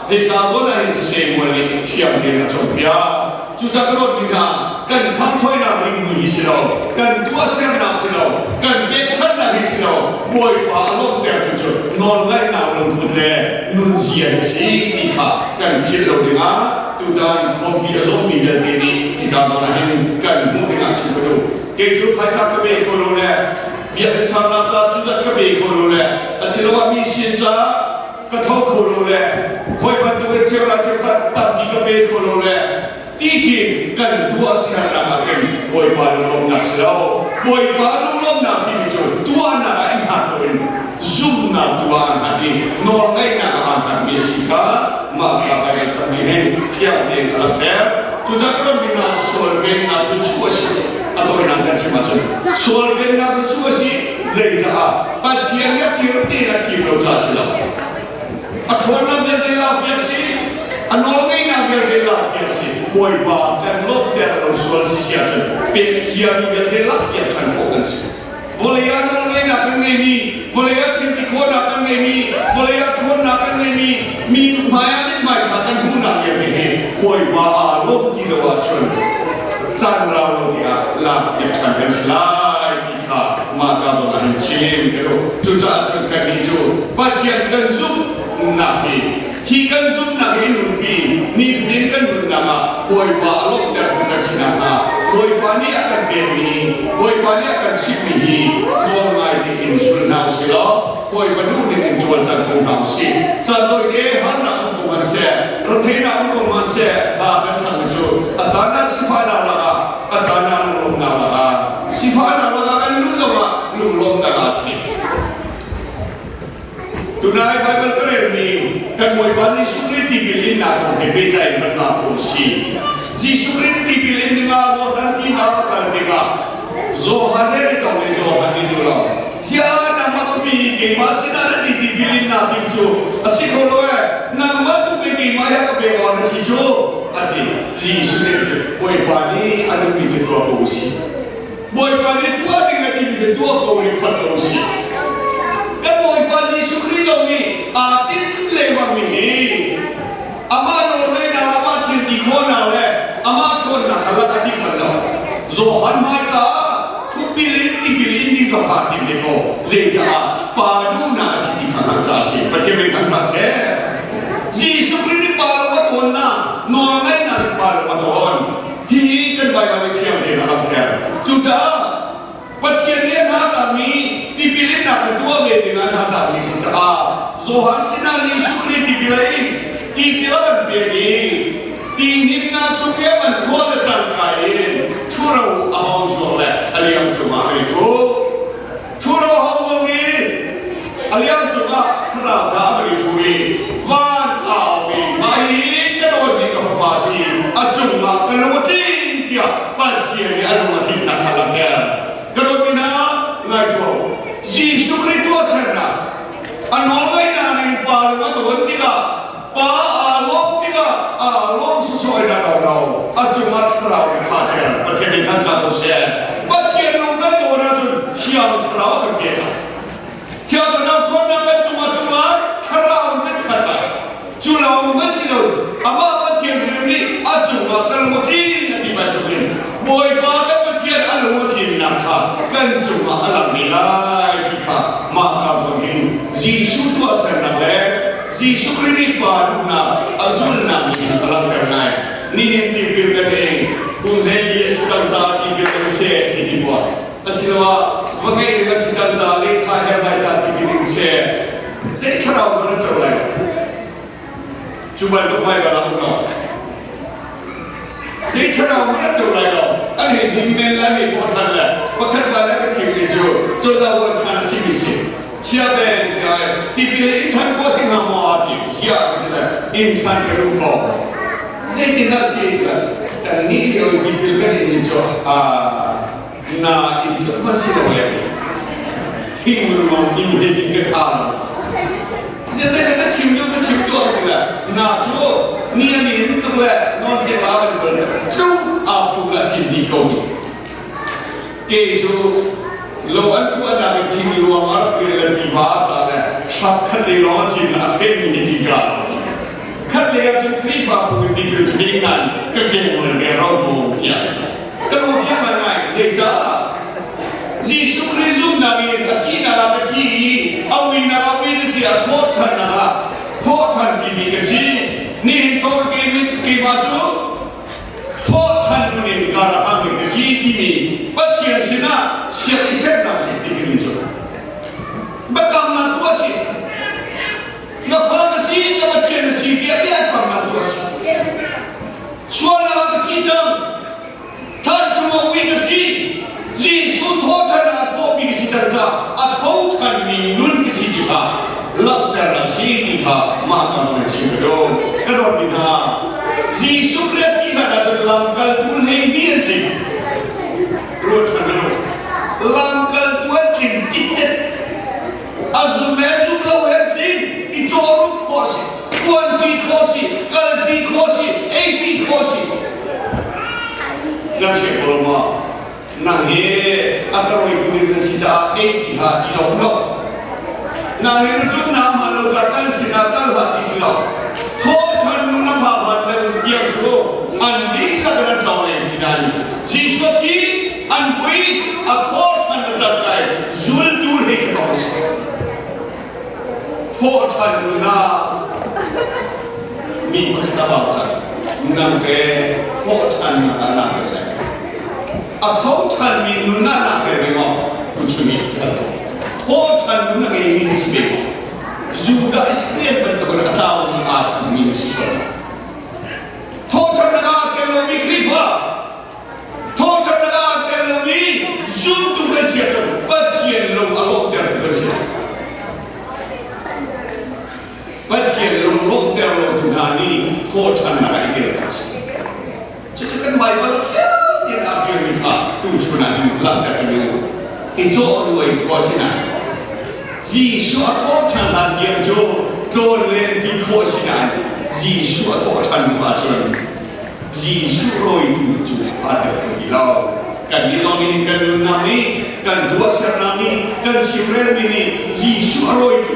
hika zawn ah hin Samuel nih thiam tein a cawnpiak. Cucaah ka dawtmi hna, kan khamthawinak ringmui hi si lo, kan tuahsernak si lo, kan pekchanhnak hi si lo, Bawipa a lawmhtertu cu nawlngaihnak lungput le nunzia hi si ti kha kan philh lo dingah tutan khawmpi a zawmmi vialte nih hika zawn ah hin kan hmuh dingah chim ka duh. Kei cu phaisa ka pe kho lo le biakinn sernak caah cuzat ka pe kho lo le asiloah mi sin caah ka tho kho lo le hawi bantuk in cheukhat cheukhat tampi ka pe kho lo le ti khi kan tuah sernak ah khin Bawipa lunglawmhnak si lo. Bawipa lunglawmhnak timi cu tuahnak ah in hngat loin zumhnak tu ah an hngat i nawlngaihnak ah aan hngatmi a si kha mah kha Baibal cang nih hin fiang tein a langhter. Cucaah ka ram ah sual vennak cu chuh a si. A tawinak kan chim ahcun sual vennak cu chuh a si. Zeicaah? Pathian nih a tir tein a thim lo caah a si lo. A ṭhawnnak vialte lakpiak si, a nawlngeihnak vialte lakpiak si, Bawipa kan lawmhter lo sual si si ahcun pek ciami vialte lakpiak ṭhan khawh kan si. Vawlei ah nawlngeihnak kan ngeimi, vawlei ah thilti khawhnak kan ngeimi, vawlei ah ṭhawnnak kan ngeimi, mi hmai ah mithmai ṭha kan hmuhnak vialte hi Bawipa aa lawm ti lo ahcun caan rau lo tiah lakpiak ṭhan kan si lai ti kha mah ka zawn ah hin chim ka duh. Cucaah cun kannih cu Pathian kan zumhnak hi hi kan zumhnak hi nunpi nifatin kan nunnak ah Bawipa a lawmhtertu kan si nakhnga Bawipa nih a kan pekmi Bawipa nih a kan chimhmi hi nawl ngai tein zul hna usih law Bawipa duh ning in cawlcang ko hna usih. Caan tawite harnak um ko hmanhseh, retheihnak um ko hmanhseh, hla kan sakmi cu a caan ah sifahnak lakah a caan ah lunglawmhnak lakah sifahnak lakah kan luh zongah lunglawmhnak ah thim. Tunai Baibal ka relmi kan Bawipa Jesuh Khrih tipil innak kong he pehtlai in kan lak ko si. Jesuh Khrih tipil in dingah Jordan tiva a kal tikah Johan he i tong i Johan nih duh lo. Ziah nangmah mi keimah sinah na ti tipil innak ding cu a si kho lo ee. Nangmah tu pei keimah he ka pek awk na si cu a ti. Jesuh nih Bawipa nih a duhmi cu tuah ko usih. Bawipa nih tuah ding a timi cu tuah ko i khuat ko usih. Kan Bawipa Jesuh Khrih lawng nih aa tinh lengmangmi hi amah nawlngeihnak, amah thil ti khawhnak le amah ṭhawnnak kha lak a timh bal lo. Johan hmaika ah thupil in tipil in ding ka phan tim ve ko. Zeicah pa duhnak a si ti kha hngalh caah a si. Pathian min thangṭhat seh. Jesuh Khrih nih pa lo a tawnnak, nawlngaihnak in pa lo a tawn. Hihi kan Baibal nih fiang tein a langhter. Cucaah Pathian nih a hna tipil innak na tuah ve dingah a hna mi si caah Johan sinah Jesuh Khrih tipil a ing. Tipil a kan pek i ti hninnak chung i an khual le cangka in ṭhuro a hawng zuang le a liang cungah a i fu. Ṭhuro a hawng zuang i a liang cungah thlarau hna a i fu i van au i mah hi ka dawtmi ka fapa a si a cungah ka lung a tling tiah Pathian nih a lung a tlinnak kha langhter. Ka dawtmi hna ngai tuah u. Jesuh Khrih tuahsernak a nawlngaihnak ning pa lung a tawn tikah pa aa lawm tikah aa lawm sawsawh in a lo lo a cungah thlarau nih kha ter Pathian nih kan tla ko seh Pathian lung kan tawn ahcun thiang thlarau a kan pek lai Thiang Thlarau ṭhawnnak kan cungah tlung lai, Thlarau in kan khat lai. Cu lawng kan si lo, amah Pathian hrim nih a cungah ka lung a tling a ti bantukin Bawipa kan Pathian a lung a tlinnak kha kan cungah a lang ne lai ti kha mah ka zawn hin Jesuh tuahsernak le Jesuh Khrih nih Pa duhnak a zulhnak nih a langhter ngai. Nihin tipil kan ing, kum hlei li a si cang caah tipil kan seh ti ti buah. Asiloah va ngeih ding a si cang caah lehthah herhlai ca ti ding seh zei thlarau hmanh an co lai lo. Cu bantuk Baibal ah um lo. Zei thlarau hmanh an co lai lo. An hei hnim men le an hei thawh ṭhan le pakhat pa le ka thimmi cu cawldah ṭhan a simi si. Chia beng ti ai tipil in ṭhan khawh si hnga maw aa ti. Chia ka ti le in ṭhan ka duh ko. Zeitindah si kan nih lio i tipil kan in mi cu na in tluk hmanh si lo le thing lungmang in he in kan aa lo. Zeicahtiah na chim duh ka chim tuah ti le na cu ni an in tuk le nawn cek la kan bal tlung aa phu ka chim dih ko ti. Ke cu lo an tuahnak in thing luang a rak le tiva a tla le thlap khat le lawng a cin a fehmi hi ti ka khat lei ah cun Khrihfabu in tipil cu ding nain ka keng le re ro mu tiah ka lung fiang ngai zeicah Jesuh Khrih zumhnak in a thihnak ah ka thi i a uinak ah ui ka si a thawhṭhannak ah thawhṭhan timi ka si. Nihin thawh keimah cu thawhṭhan nun in ka rak hangmi ka si timi Pathian sinah siak i sernak si ti ka cu. Biakamnak tuah si. Na fa na si, na Pathian na si tiah biakamnak tuah si. Sualnak ah ka thi cang. Than chungah ui na si. Jesuh thawhṭhan ah a thawhmi ka si cang caah a tho ṭhanmi nun ka si ti kha langhter a si ti kha mah ka kan chim ka duh. Ka dawtmi hna, Jesuh Khrih a thih hlan ahcun lamkaltu hleimi an tling. Ruat ṭhan hmanh u. Lamkaltu an tling cikcek. A zum le zum lo he tling i cawhruk khawh a si. Ṭuanṭi khawh a si. Kalṭi khawh a si. Eiṭi khawh a si. Nan hrial ko lo maw? Nang hi a ka rawitu ding na si caah ei ti hlah ti zong lo. Nang hi na zumnak hmaan lo caah kan sinah kal hlah ti si lo. Thawhṭhan nu na phak hlan le tiang cu an dihlak in an tlawng leng ti nain Jesuh thi an pui a thawhṭhan na cat lai zultu he ka tong si. Thawhṭhan nu na mi pakhat a bau cang. Nang ke thawhṭhan nak ah naa tel lai. A tho ṭhanmi nun ah naa tel ve maw? Tuchun i kan thawhṭhan nun a ngeimi na si ve maw? Judah Israel bantukin a tlaumi aa thummi na si sual maw? Thawhṭhannak ah aa tel lomi Khrihfa thawhṭhannak ah aa tel lomi zumtu kan si ahcun Pathian lung a lawmhtertu kan si. Pathian lung lawmhter lotu hna nih thawhṭhannak ah i tel kan si. Cucu kan Baibal a fiang tein aa ṭialmi kha tuchun ah hin langhter ka duh. I cawh luai khua sinah Jesuh a thawhṭhan hlan tiang cu tlawnlen ti khawh sinain Jesuh a thawhṭhan hnu ahcun Jesuh rawitu cu aa tel kho ti lo. Kannih zong nih kan nunnak nih, kan tuahsernak nih, kan chimrelmi nih Jesuh a rawitu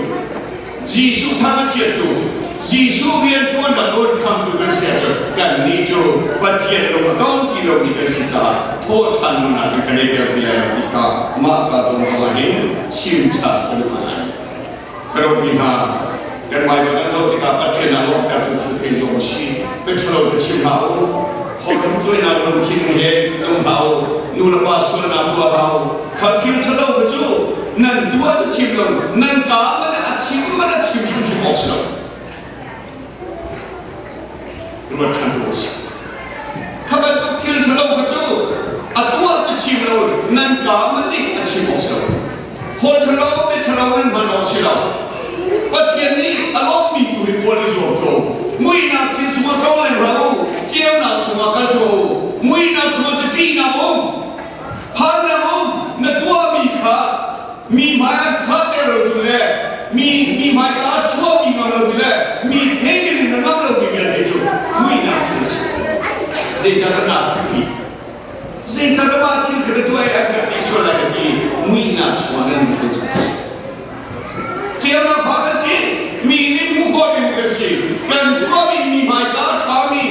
Jesuh thang a chiattu, Jesuh rianṭuannak nawn khamtu kan si ahcun kannih cu Pathian lung a tong ti lomi kan si caah thawhṭhan nun ahcun kan i tel ti lai lo ti kha mah ka dong ah hin chim chap ka duh lai. Ka dawtmi hna, kan Baibal kan zoh tikah Pathian ah lawmhtertu thil thei zong a si. Biaṭhalo ka chim hlah u. Hawikom tuainak lungthin he um hlah u. Nu le pa sualnak tuah hlah u. Kha thil ṭhalo kha cu nan tuah cu chim lo, nan kaa man a chim man a chim hrimhrim awk si lo. Ruat ṭhan u sih. Kha bantuk thil ṭhalo kha cu a tuah cu chim lo, nan kaa man nih a chim awk si lo. Hawi ṭhalo, mi ṭhalo nan hman awk si lo. Pathian nih a lawmmi tu hi kawl i zuam ko. Muihnak thil chungah tlong leng hlah u, ceunak chungah kal tuah u. Muihnak chungah cu ṭihnak um, phannak um, na tuahmi kha mi hmai an phahter lotu le mi mi hmaika a chuahmi ngam lotu le mi thei ding in na ngam lomi vialte cu muihnak thil a si. Zeicahtiah naa thupmi Zeicahtiah mah thil kha na tuah i an ka ti sual lai ka ti muihnak chungah nan um ko cang. Ceunak fa kan si, mi nih hmuh khawh ding kan si. Kan tuahmi mi hmaika a ṭhami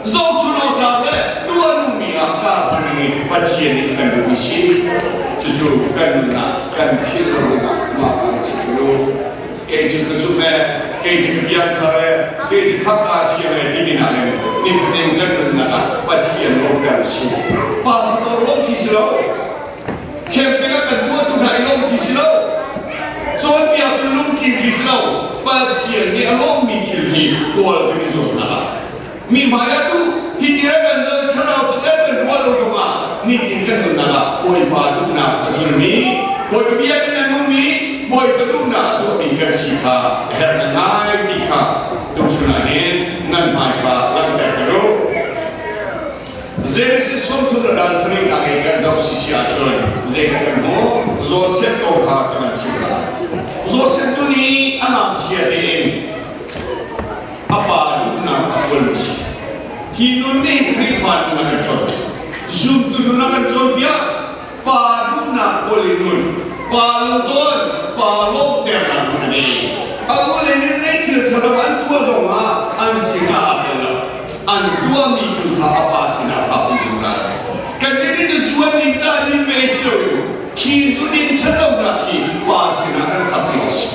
zohchun awk tlak le duh a nungmi ah kar hman ding in Pathian nih a kan duhmi si. Cucu kan nunah kan philh lo dingah mah kan chim lu. Kei cu ka zumh e, kei cu ka biakthar e, kei cu khapka thiam e timi hna nih nifatin kan nunnak ah Pathian lawmhter si. Pastor lawm khi si lo. Camping ah kan tuahtu hna i lawm khi si lo. Cawnpiaktu lungtling khi si lo. Pathian nih a lawmmi thil hi kawl kan i zuam hna. Mi hmai ah tu hi ti kan thlarau. ah Bawipa duhnak a zulmi, Bawipa biakinn a nungmi, Bawipa duhnak a tuahmi kan si kha a herh ngai ti kha tuchun ah hin nan hmai kha langhter ka duh. Genesis 30 le dal sarihnak i kan zoh si si ahcun zei kan kan hmuh? Joseph ko kha ka kan chimh lai. Joseph tu nih a ngakchia tein a pa duhnak a kawl a si. Hi nun nih Khrihfa nun a kan cawnpiak. Zumtu nun a kan cawnpiak. Pa duhnak kawl i nun, pa lungtawn, pa lawmhternak nun a ngei. A ule nih zei thil ṭhalo an tuah zongah an sinah aa tel lo. An tuahmi tu kha a pa sinah a um zungzal. Kannih nih cu zuan ding ca ning pe si loin khi zu ding ṭhatlonak hi pa sinah kan khapmi a si.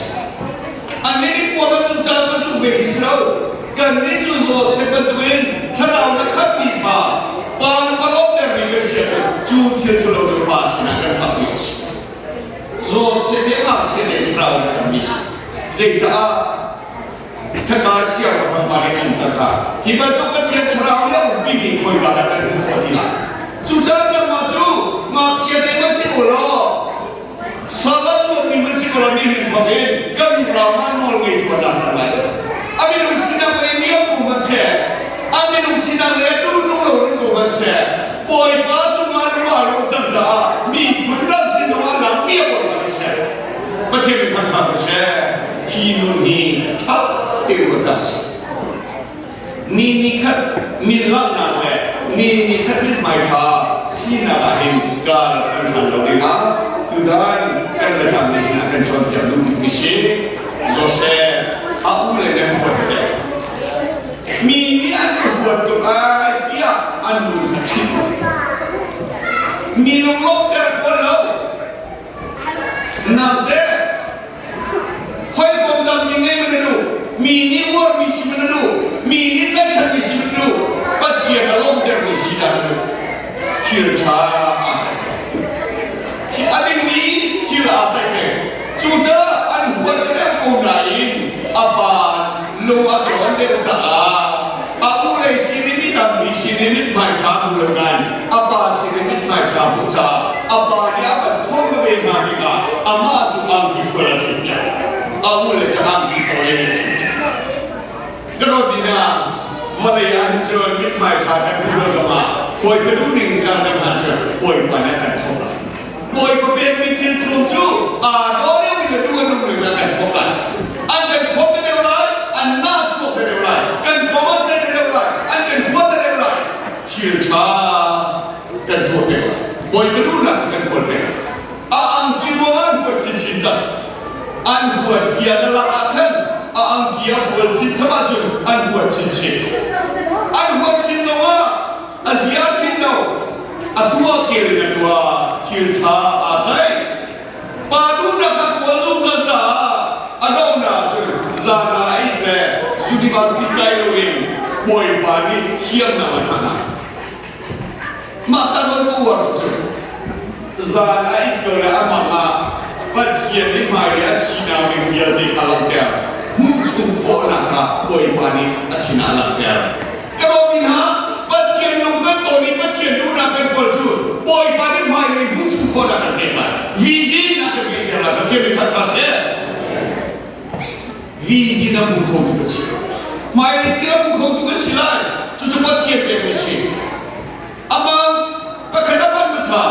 Annih nih kuak an zuk caan cu zuk ve khi si lo. Kannih cu Josef bantukin thlarau na khatmi fa, pa na va lawmtermi kan si ahcun cu thil ṭhalo cu pa sinah kan khapmi a si. Josef hi a ngakchia tein thlarau na khatmi a si. Zeicah khaka siangpahrang pa nih chim cang kha hi bantuk Pathian thlarau le umpi mi khawika dah kan hmuh khawh ti lai. Cucaah nangmah cu ngakchia te ma si u law Sal an tuahmi man si ko lo nihin thawk in kan ram ah nawl ngeitu an dah cang lai. A minung sinak lei niam ko hmanh seh, a minung sinak le duhnung lo in ko hmanh seh, Bawipa cungah an ruah lo cang caah miphun dang sin zongah langmi a bawipa ni seh. Pathian min thangṭhat ko seh. Hi nun hi ṭha tein ruat hna usih. Ni ni khat min langhnak le ni ni khat mithmai ṭha sinak ah hin kar kan hlan lo dingah tutan kan biatlang nih hin a kan cawnpiak duh bikmi si. Joseph a u le nan huat tete. Mi nih an ka huat tuk ai tiah an nun a ṭhit. Mi lunglawmhter a ṭhawn lo. Nang teh Hawikom dang mi ngei man na duh, mi nih uarmi si man na duh, mi nih tlaihchanmi si man na duh, Pathian a lawmtermi si dah na duh. Thil ṭha a dingmi thil aa tlaih peng. Cucaah an huat deuh ko nain a pa lung a tawh an deuh caah a u lei sin i mi tampi sin i mithmai ṭha hmu lo nain a pa sin i mithmai ṭha hmuh caah a pa nih a van thuam ve hna tikah amah cu angki fual a ṭhitpiak. A u le cu angki fual in a ṭhitpiak. Ka dawt hna, vawlei ah hin cun mithmai ṭha kan hmuh lo zongah Bawipa duhning kan kan hlan cun Bawipa nih a kan thawk lai. Bawipa pekmi thil thum cu aa daw deuh in a duh a nung in a kan thawk lai. An kan khawm te deuh lai, an nahchuak te deuh lai, kan kong an ceih te deuh lai, an kan huat te deuh lai. Thil ṭha kan tuah peng lai. Bawipa duhnak kan kawl peng lai. A angki ruangah an huat chinchin cang. An huat cia na lak ah khan a angki a fual chin chap ahcun an huat chinchin. An huat chin zongah a zia chin lo. A tuah kel in a tuah. Thil ṭha aa tlaih. Pa duhnak a kawl zungzal caah a donghnak cun zan ah a it le university kai loin Bawipa nih thiamnak a hman ah mah ta nawn ka uar tuk cu zan a it ko le a mang ah Pathian nih hmai le a sinak ding vialte kha langhter hmuh chung khawhnak kha Bawipa nih a sinah langhter Ka dawtmi hna, Pathian lung kan tawn i Pathian duhnak kan kawl cu Bawipa nih hmailei hmuh chung khawhnak kan pek lai. Vision a kan ngeihter lai. Pathian nih kha ṭha seh. Vision a hmu khotu kan si. Hmailei thil a hmu khotu kan si lai. Cucu Pathian pekmi si. Amah pakhat a ban hmasa.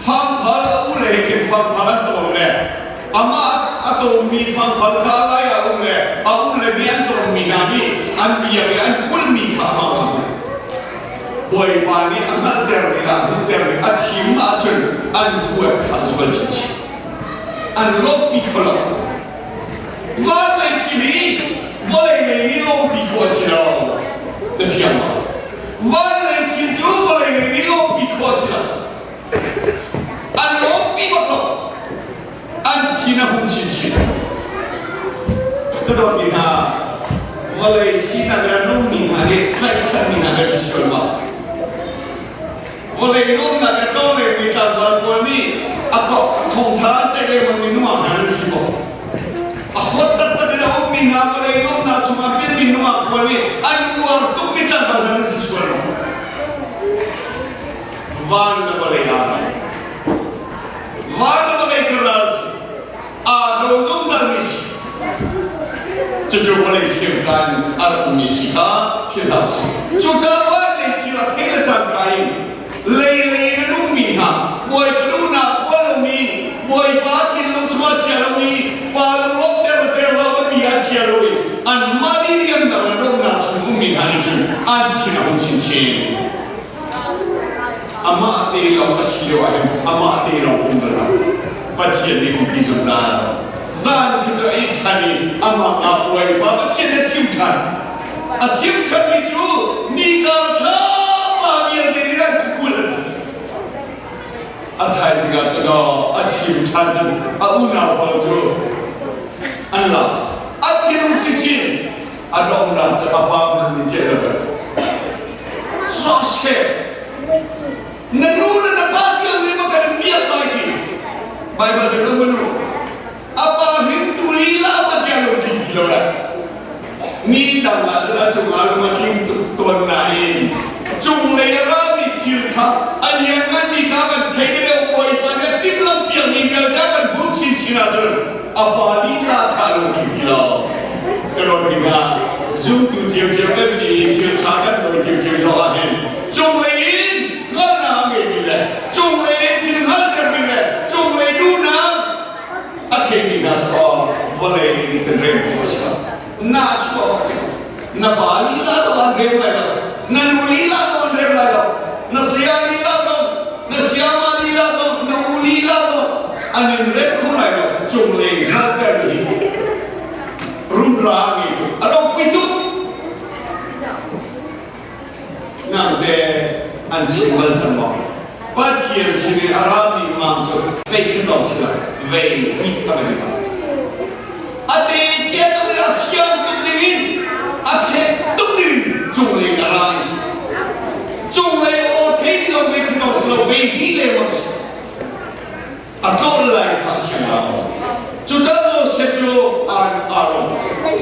Fangphal a u le he fangphal an tawn le amah a tawnmi fangphal kha a lai ah um le a u le mi an tawnmi hna nih an biak i an kulhmi kha amah a hmuh. Bawipa nih a hngalhter ning ah hmuhter ning a chim ahcun an huat kha zual chinchin. An lawmhpi kho lo. Van lei thil hi vawlei lei nih lawmhpi khawh a si lo. Na fiang maw? Van lei thil cu vawlei lei nih lawmhpi khawh a si lo. An lawmpi bak lo. An thin a hung chinchin. Ka dawtmi hna, vawlei sinak le nungmi hna nih tlaihchanmi hna kan si sual ma? Vawlei nuamnak le tlawngleimi tlangval pawl nih a thawngṭha an ceih lengmangmi nungak hna nan si maw? A hot taktak in a ummi hna vawlei nuamnak chungah pilmi nungak pawl nih an uar tukmi tlangval hna nan si sual maw? Van le vawlei aa ral. Van le vawlei cu ral si. Aa do zungzalmi si. Cucu vawlei siamka in a rak ummi si kha philh hlah usih. Cucaah van lei thil a thei le cangka in lei lei in a nungmi hna, Bawipa duhnak kawl lomi, Bawipa thinlung chung a chia lomi, pa lunglawmhter le ter lo biapi ah chia lo i anmah nih riannak le lawmhnak chung ummi hna nih cun an thin a hung chinchin. Amah te lawng a si lio ahhin amah te lawng um bal lo. Pathian nih umpi zungzal. Zan khi cu a it ṭhan i amah aa Bawipa Pathian a chim ṭhan. A chim ṭhanmi cu nika thlapa vialte nih an kukul a ti. A thaizing ah cun a chim ṭhan cun a unau pawl cu an lak. A thinlung chinchin a donghnak cu a pa hmanh nih ceh lo Sawseh na nu le na pa tiang nih ma kan biak lai ti Baibal kan um nu a pa hin tu lila ma tiang lo tling ti lo lai ni dang ah cun a cungah lung a tling tuk tawn nain cunglei a rami thil kha a liannganmi kha kan thei deuh Bawipa nih a timhlamh piakmi vialte a kan hmuh chinchin ahcun a pa lila kha lung tling ti lo. Ka ruat tikah zumtu ciocio kan ti i thil ṭha kan nawl ciocio zong ah hin cunglei in hngalhnak a ngeimi le cunglei in thil hngalhtermi le cunglei duhnak a theimi hna cu vawlei nih cun rem khawh a si lo. Nahchuah bak a si ko. Na pa lila zong an rem lai lo. Na nu lila zong an rem lai lo. Na saya lila zong, na sayama lila zong, na u lila zong an in rem kho lai lo. Cunglei hngalhter hi rumra a ngei tuk. A ropui tuk. Nang te an chim bal cang maw? Pathian sin i a rami mang cu vei khat lawng si lo, vei hnih a va ding. A te chia tuk in a fiang tuk ding in a fek tuk ding cunglei in a ra i si. Cunglei aw thei ti lo vei khat lawng si lo, vei hnih lengmang si. A tlawh lai kha siang lo. Cucaah Josef cu aan aa lawm.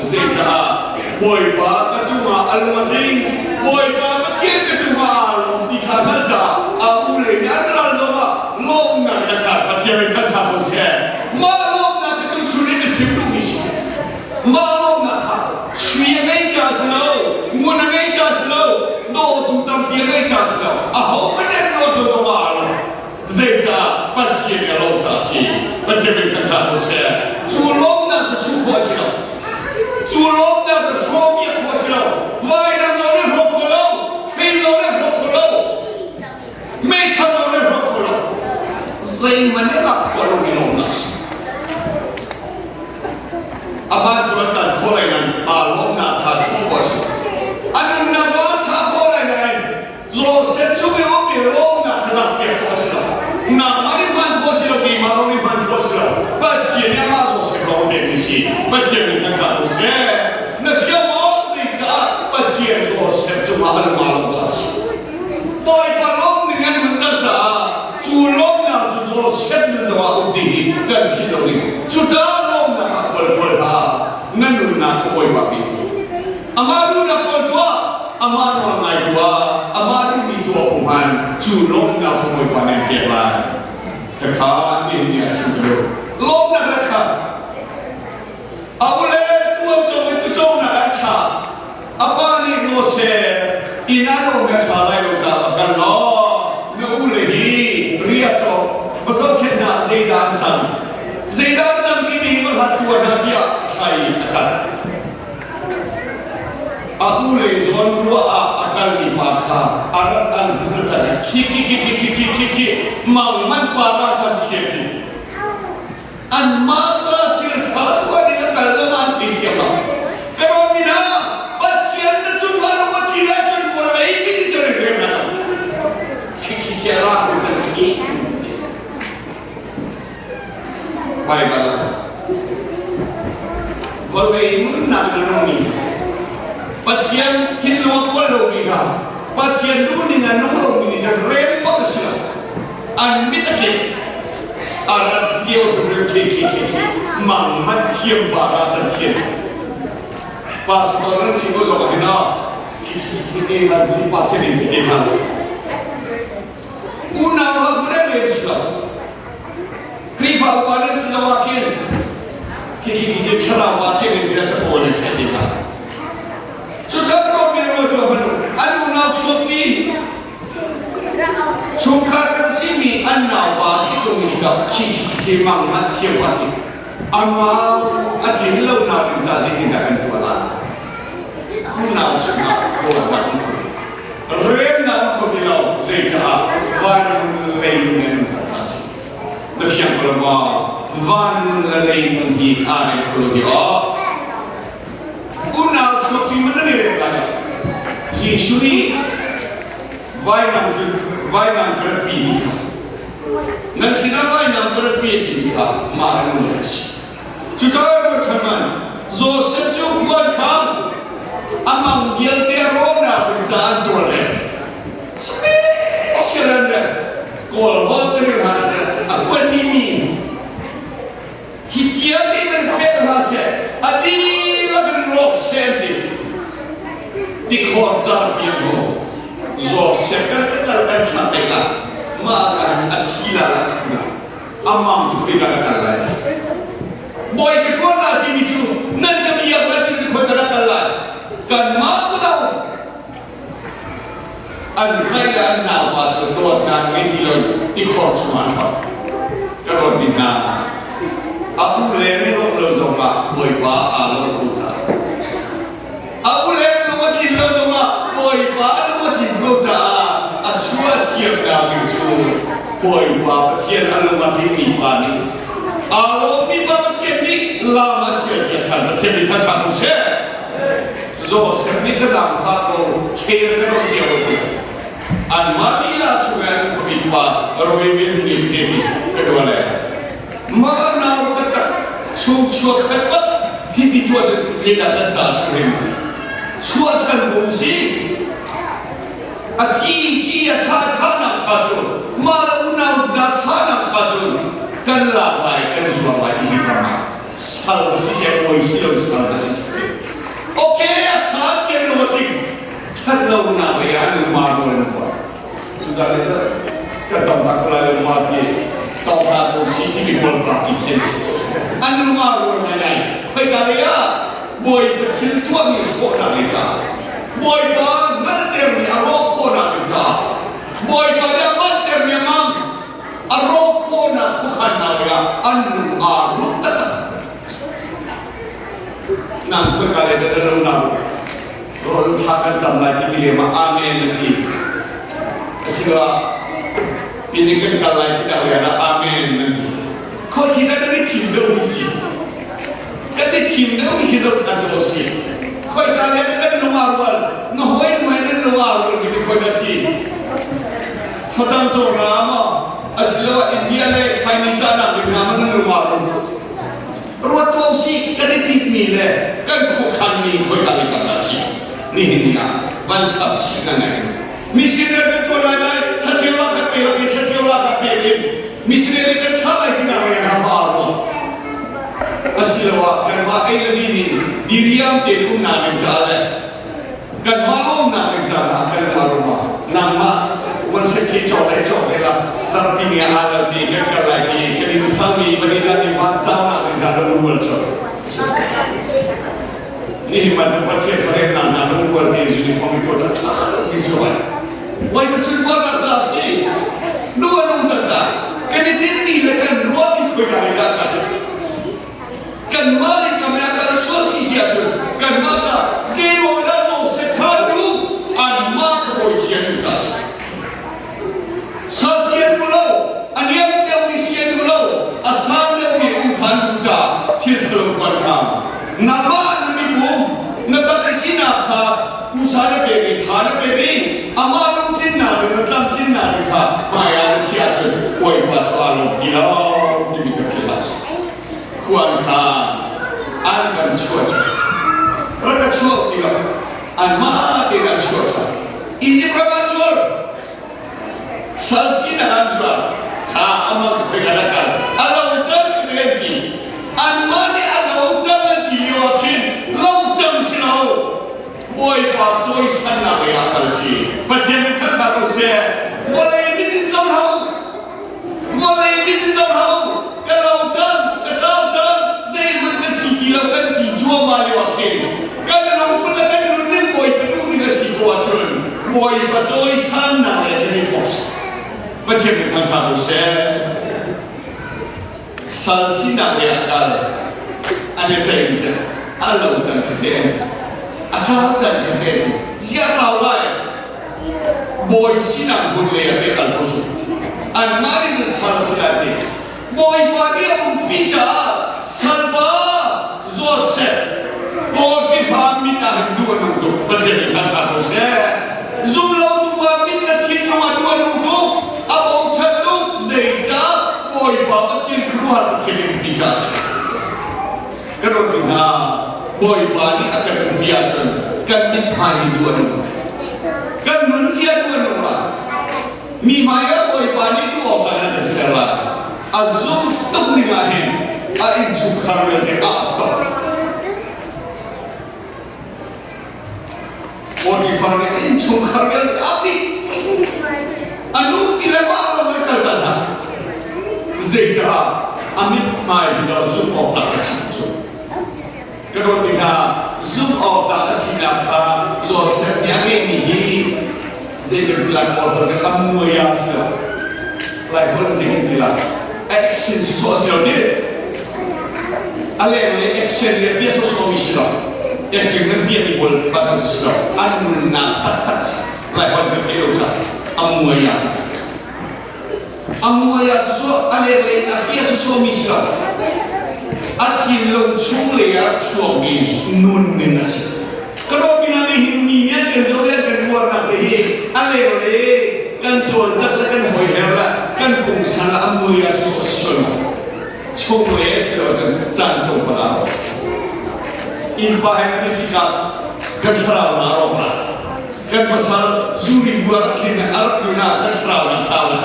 Zeicah Bawipa ka cungah a lung a tling, Bawipa Pathian ka cungah aa lawm ti kha hngalh caah a u le nih an ral zongah lawmnak kha kha Pathian in kan ṭha ko seh. Mah lawmnak cu tuchun in na chim duhmi si. Mah lawmnak kha sui a ngei ca si lo, ngun a ngei ca si lo, dawtu tampi a ngei ca si lo, ahohmanh nih an nawl cu zongah aa lawm. Zeicah Pathian a lawm caah a si. Pathian min kan ṭah ko seh. Cu lawmnak cu chuh khawh a si lo. Cu lawmnak cu hrawmpiak khawh a si lo. Vainam lawng nih hrawk kho lo. Fei lawng nih hrawk kho lo. Meithal lawng nih hrawk kho lo. Zeihmanh nih lak khawh lomi lawmnak a si. Amah cu an tan khawh lai nain aa lawmnak kha chuh khawh a si. A nunnak lawng an thah khawh lai nain Joseph cu mi ummi lawmnak kha lakpiak khawh a si lo. Nangmah nih hman khawh a si lo, keimah zong nih hman khawh a si lo. Pathian nih amah Joseph lawng a pekmi si. Pathian nih kan ṭah ko seh. Na fiang maw? Zeicah Pathian Joseph cungah a lung aa lawm caah a si. Bawipa lawm ning an hun cang caah cu lawmnak cu Joseph nun zongah a um ti hi kan philh lo ding. Cucaah lawmnak ah kawl kawl hlah. Na nunnak kha Bawipa pe tuah. Amah duhnak kawl tuah, amah nawl ngai tuah, amah duhmi tuah ko hmanh cu lawmhnak cu Bawipa nih an pek lai. Khakha nihin ni ah chim ka duh. Lawmhnak le kha a ule tuan cong in tucawngnak an thlah. A pa nih naw seh, inn ah na um le ṭha lai lo caah va kal law na ule hi ria cawk va zohkhenh hna zeidah an cang zeidah an cang timi hi va hlat tuah hna tiah thlai a kal. A ule zawn ruah ah a kalmi pa kha a rat an hmuh a can i khi khi khi khi khi khi khi khi mang man pa ra chan thiam ti anmah ca thil ṭha tuah ding a kal lo an thei thiam lo ka dawt mi hna Pathian na cung ah lung a tli ahcun vawlei mi nih cun rem na khi khi khi a ra ko cang khi Baibal vawlei nunnak na nungmi Pathian thinlung a kawl lomi kha Pathian duhning a nung lomi nih cun rem bak a si lo. An mit a kip a rat lio hrimhrim khi khi khi khi mang man thiam pa ra can thiam pastor nan si ko zong ah hin ah khi khi khi khi ma zi pa thiam in ti te hna. Unau rak bu deuh lem si lo. Khrihfa upa nan si lo ah khin khi khi khi thlarau ah khin in kan capo nan se ti hna. Cucaah ko min rual tuah hmanh u. An unau chuakpi chungkhar kan simi an naupa si ko mi khi khi khi mang an thiam ah ti. Amah a tlin lo na ding ca zeitindah kan tuah lai? Unau chungah ruahnak um Remnak um kho ti lo zeicah van lei nun ca ca si. Na fiang ko lo maw? Van le lei nun hi aa rem kho lo hi aw. Unau chuakṭi man nan i rem lai lo. Jesuh nih vainam cu vainam cu rat pi ti kha nan sinah vainam ka rat pi timi kha mah le nun a si. Cucaah ruat man Joseph cu khuan kha amang vialte rawhnak ding ca an tuar le special an le kawl holh kan i hlan a khuan mi mi Hi tiate nan pek hna seh, a dihlak in rawk seh an ti. Tikhor car piak mu. Zawk seh kan kal kan thlah tikah mah ka hin a thi la la thu la. Amang cu khoi ka kal lai. Bawi ka tuan la timi cu nan ka biak lai timi khoi ka rak kal lai. Kanmah ku lo. An tlaih le an naupa cu dawtnak ngei ti lo tikhor chungah an hot. Ka dawt bik hna. A u le minung lo zongah Bawipa aa lawm ko caah. A u le minung a tlin lo zongah Bawipa lung a tlin ko caah a chuah thiamnak ding cu Bawipa Pathian a lung a tlingmi pa nih aa lawmmi pa Pathian nih lam a sialpiak ṭhan Pathian nih than ṭhan seh. Joseph nih ka zaangfah ko khel ka ro lio ti anmah lila chungah khuapi pa Roevin nih timi ka tuah le mah nau taktak chung chuak khat bak hi ti tuah cu zeidah kan ca chung hrim chuah than ko si a thi thi a tha tha nak cha cu mah le unau na tha nak cha cu kan lak lai kan zuar lai isi ram ah sal ka si se oi si lo sal ka si okay a tha tian lo a tling that lo nak lei ah nu ma rual na buat tuzan le kan tam tak ko lai lo ma ti tong hna ko si ti mi kawl party khian si an nu ma rual ngai ngai khoi ka lei ah bawi pathil tuah mi sawh nak lei ca bawipa ngalter mi a rawk khawh nak ding ca bawipa nih a ngalter mi a mang a rawk khawhnak khuakhannak lei ah an lung aa rup taktak. Nang khoika le na lo na rawl thla kan cam lai timi lem ah amen na ti. Asiloah pini kan kal lai ti nak rian ah amen nan ti. Khoi hi na kan i thim deuh mi si. Kan i thim deuh mi hi zo than ko si. Khoi ka le kan lung aa rual, na hawi nu he nan lung aa rual mi khoi na si. Thlacam cawn ah maw asiloah India le Khaini cahnak ding hna maw nan lung aa rum ruat tuah usih kan i tinhmi le kan khuakhanmi khoika lei kam dah si nihin ni ah van chap sih kan ngai missionary kan tuan lai lai thlaceu la khat pe lak in thlaceu la khat pe in missionary kan thlah lai ti nak reng ha pa ruang asiloah kanmah ei le ni nih diriam te umnak ding ca le kanmah umnak ding ca ah kan mah rumah nangmah wan sekhi cawk le cawk le la zarpi ni ah la ti kan kal lai ti kan in sami manila ni van chau na ding ka lam rual chok ni hi man pathian thore na na lam rual te uniform to ta tha lo ki suai wai ma sin kwa na cha si nu anung ta ta kan in ni le kan ruwa mi khoi lai da ka Kanmah le kamah kan sual si si ahcun kanmah ca zeiruang dah Moses kha cu anmah kha bawi sian duh ca a si. Sal sian duh lo, a niam deuhmi sian duh lo, a sang deuhmi um kha an duh caah thil ṭhalo tuan kha nangmah na mipum na taksa sinak kha pusa na pek i tha na pek i amah lungtlinnak le na tlamtlinnak ning kha hmaiah na chiah ahcun Bawipa cu aa lawm ti lo timi ka philh a si. Khuan kha an kan chuah ṭhan. Rak ka chuak ti lo. Anmah tein an chuah ṭhan. Izipt ram ah zuar. Sal sinak an zuar. Kha amah cu khoi kan kal. A lo cang ti an ti. Anmah nih a lo cang an ti lio ah khin lo cang si lo. Bawipa cawisannak lei ah kal si. Pathian min khat ko seh. Vawlei mit in zoh hlah u. Sal sinak lei ah kal an i ceih cu a lo cang khi te a tlau cang khi te ziah tlau lai? Bawi sinak hmun lei ah pe kal ko cu. Anmah nih cun sal si lai ti. Bawipa nih a umpi caah salpa Joseph Potiphar mit ah hin duh a nung tuk. Pathian nih kan ṭha ko seh. Zumlotu pa mit na thinlung a duh a nung tuk. A bochan tuk. Zeicah Bawipa Pathian khuaruahhar Pathian nih umpi caah a si. Ka dawtmi hna, Bawipa nih a kan umpi ahcun kan mithmai hi duh a nung. Kan nunzia duh a nung lai. Mi hmaiah Bawipa nih duh awkah nan kan ser lai. A zum tuk ning ah hin a innchungkhar vialte a ap tok. Potifar nih a innchungkhar vialte a ap dih. A nupi le mah lawng in kal ta hna. Zeicah a mithmai hi lo zumh awk tlak a si cu? Ka dawtmi hna, zumh awk tlak a sinak kha Josef nih a ngeihmi hi zei kan ti lai kawl holh cu a muai ah a si lo. Lai holh zei kan ti lai? Action sawsawh a si lo ti. A lenglei action le bia sawsawhmi si lo. Acting nan biami pawl bantuk si lo. An nunnak taktak si. Lai holh ka thei lo caah a muai ah. A muai ah sawsawh a lenglei in a bia sawsawhmi si lo. A thinlung chung lei ah chuakmi nun ning a si. Ka dawtmi hna nih hin mi nih an kan zoh le kan uarnak te hi a lenglei kan cawlcangh le kan hoiher le kan pungsan le a mui ah sawsawh si sual maw? Chunglei a si lo cun caan tlawmpal ah innpa he kan i sikah kan thlarau na rawk la. Kan pasal zuri bu a rak tlin a rak tlun ah kan thlarau na thlau la.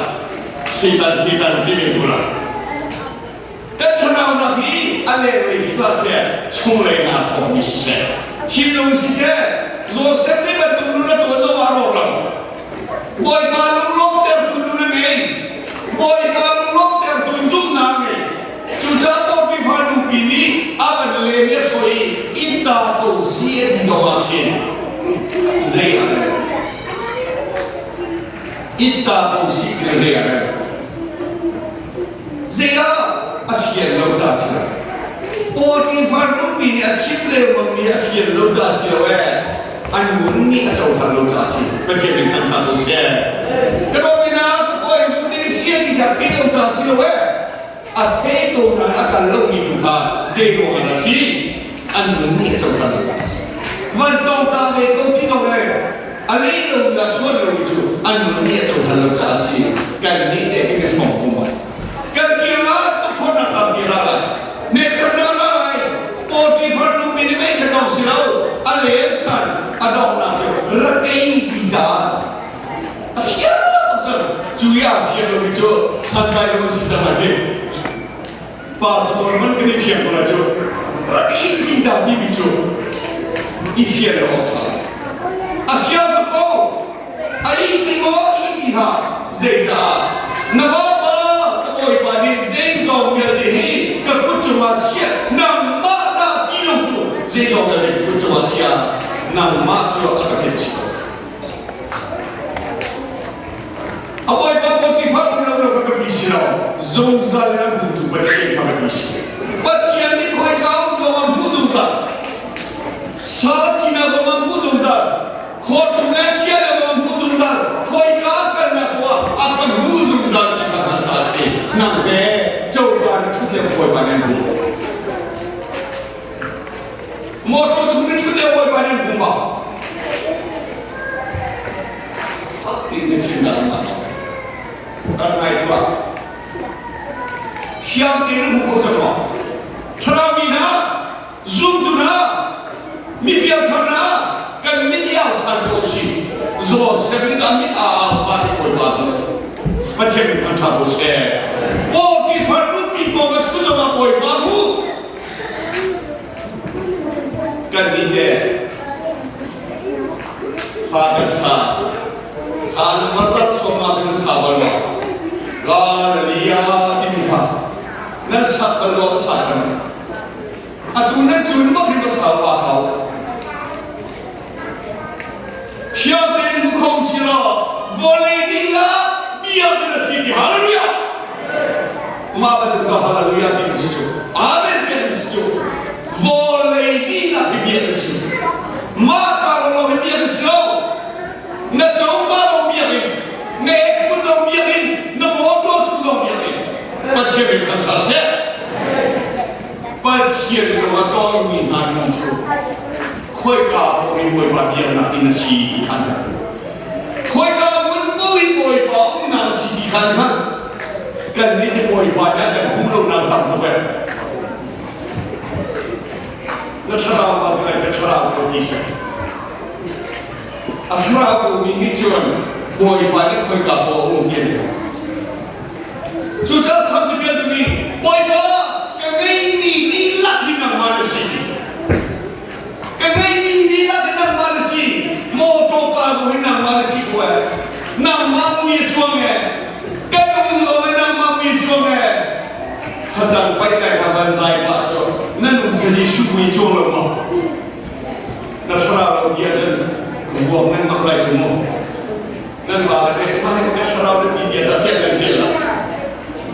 Satan Satan ti ve ko la. Kan thlarau hi a lenglei si hlah seh, chunglei naa thawkmi siseh, thinlung siseh, Josef nih bantuk nun a tuan zong ah a rawk lo. Bawipa lunglawmhtertu nun a ngei. Bawipa lunglawmhtertu zumhnak a ngei. Cucaah Potifar nupi nih a van lem i a soi i innta ko si a ti zong ah khin zei a rel. Innta ko si ti zei a rel. Zeiah a fian lo ca si lo. Potifar nupi nih a chim lengmangmi a fian lo ca si lo ee. An ngun nih a cohlan lo ca si. Pathian min thangṭhat ko seh. Ka dawtmi hna, ka kawi zu ding si a ti kha theih lo ca si lo ee. A thei ko nain a kal lomi tu kha zei ruangah dah si? An nun nih a cohlan lo ca si. Van tawngta ve ko ti zong ee. A lei lo mi ah chuan lomi cu an nun nih a cohlan lo caah a si. Kannih teh kan i hrawm ko maw? Kan kir ah tukforhnak tampi ra lai. Hneksak ra lai. Potifar nu mi nih mei kha dong si lo. A lem ṭhan. A donghnak cu rakei pi dah. A fiang cang. Cu i aa fiang lomi cu santlai lo an si cang lai ti. Pastor man kan i fiang ko lai cu rakei pi dah timi cu i fian lo awk ṭha. A fiang tuk ko. A ih maw ih ti hlah. Zeicah na vapa ka bawipa nih zeizong vialte hi ka kut cungah chiah nangmah dah ti lo cu zeizong vialte ka kut cungah chiah nangmah cu a ka pek chih ko. A bawipa Potifar lo lo ka biapi si lo zungzal in a hmutu Pathian kha biapi si. Pathian nih khoika um zong ah hmu zungzal. Sal sinah zong ah hmu zungzal. Khor chungah chia le zong hmu zungzal. Khoika kalnak poah a kan hmu zungzal ti kha hngal ca a si. Nang he coka na ṭhut le bawipa nan hmu. Motor chung na ṭhut le bawipa nan hmu ma? Fak in na chim dah ma? Kan ngai tuah. Thiang tein na hmu ko cang maw? Thlarau mi hna, zumtu hna, mi piangthar hna, kan mit i au ṭhan ko si. Joseph nih a mit aa au fa ti bawipa tu. Pathian min thangṭhat ko seh. Potifar nupi kong a ṭhu zongah bawipa mu. Kan nih teh hla kan sa. Hla number tat sawm kan sa bal ma. Galilee timi kha nan sak bal lo sa kan. Atu nan tlun bak hin ka sau pa kau. Thiang tein mu kho si law vawlei lila biak na si ti hallelujah. Mah bantuk. um ka hallelujah ti si cu. Amen biak si cu. Vawlei dihlak hi biak si. Mah ka lo hi biak si lo. Na coka lo biakinn, na ek lo biakinn, na motor chung lo biakinn. Pathian min kan ṭha seh. Pathian lung a tawngmi hna nun cu khoika paoh in Bawipa biaknak in a si ti kha an hngalh. Khoika hmun paoh in Bawipa umnak a si ti kha an hngalh. Kannih cu Bawipa nih a kan hmuh lonak tam tuk ee. Na thlarau ma ti lai ka thlarau ko ti seh. A thlarau komi nih cun Bawipa nih khoika paoh a um ti an hngalh. Cucaah Salm caṭialtu nih Bawipa ka ngeihmi dihlak hi nangmah na si. Ka ngeihmi dihlak hi nangmah na si. Mawṭaw kaa zong hi nangmah na si ko ee. Nangmah mui a cuang ee. Kan um lo ee nangmah mui a cuang ee. Thlacang paih kai hna van zai pah cu na nun kha Jesuh mui cuang lo maw? Na thlarau lo ti ahcun ruang nan mak lai cu mu. Nan va le nih mah hi ka thlarau na ti tia ca ciah nan ciah la.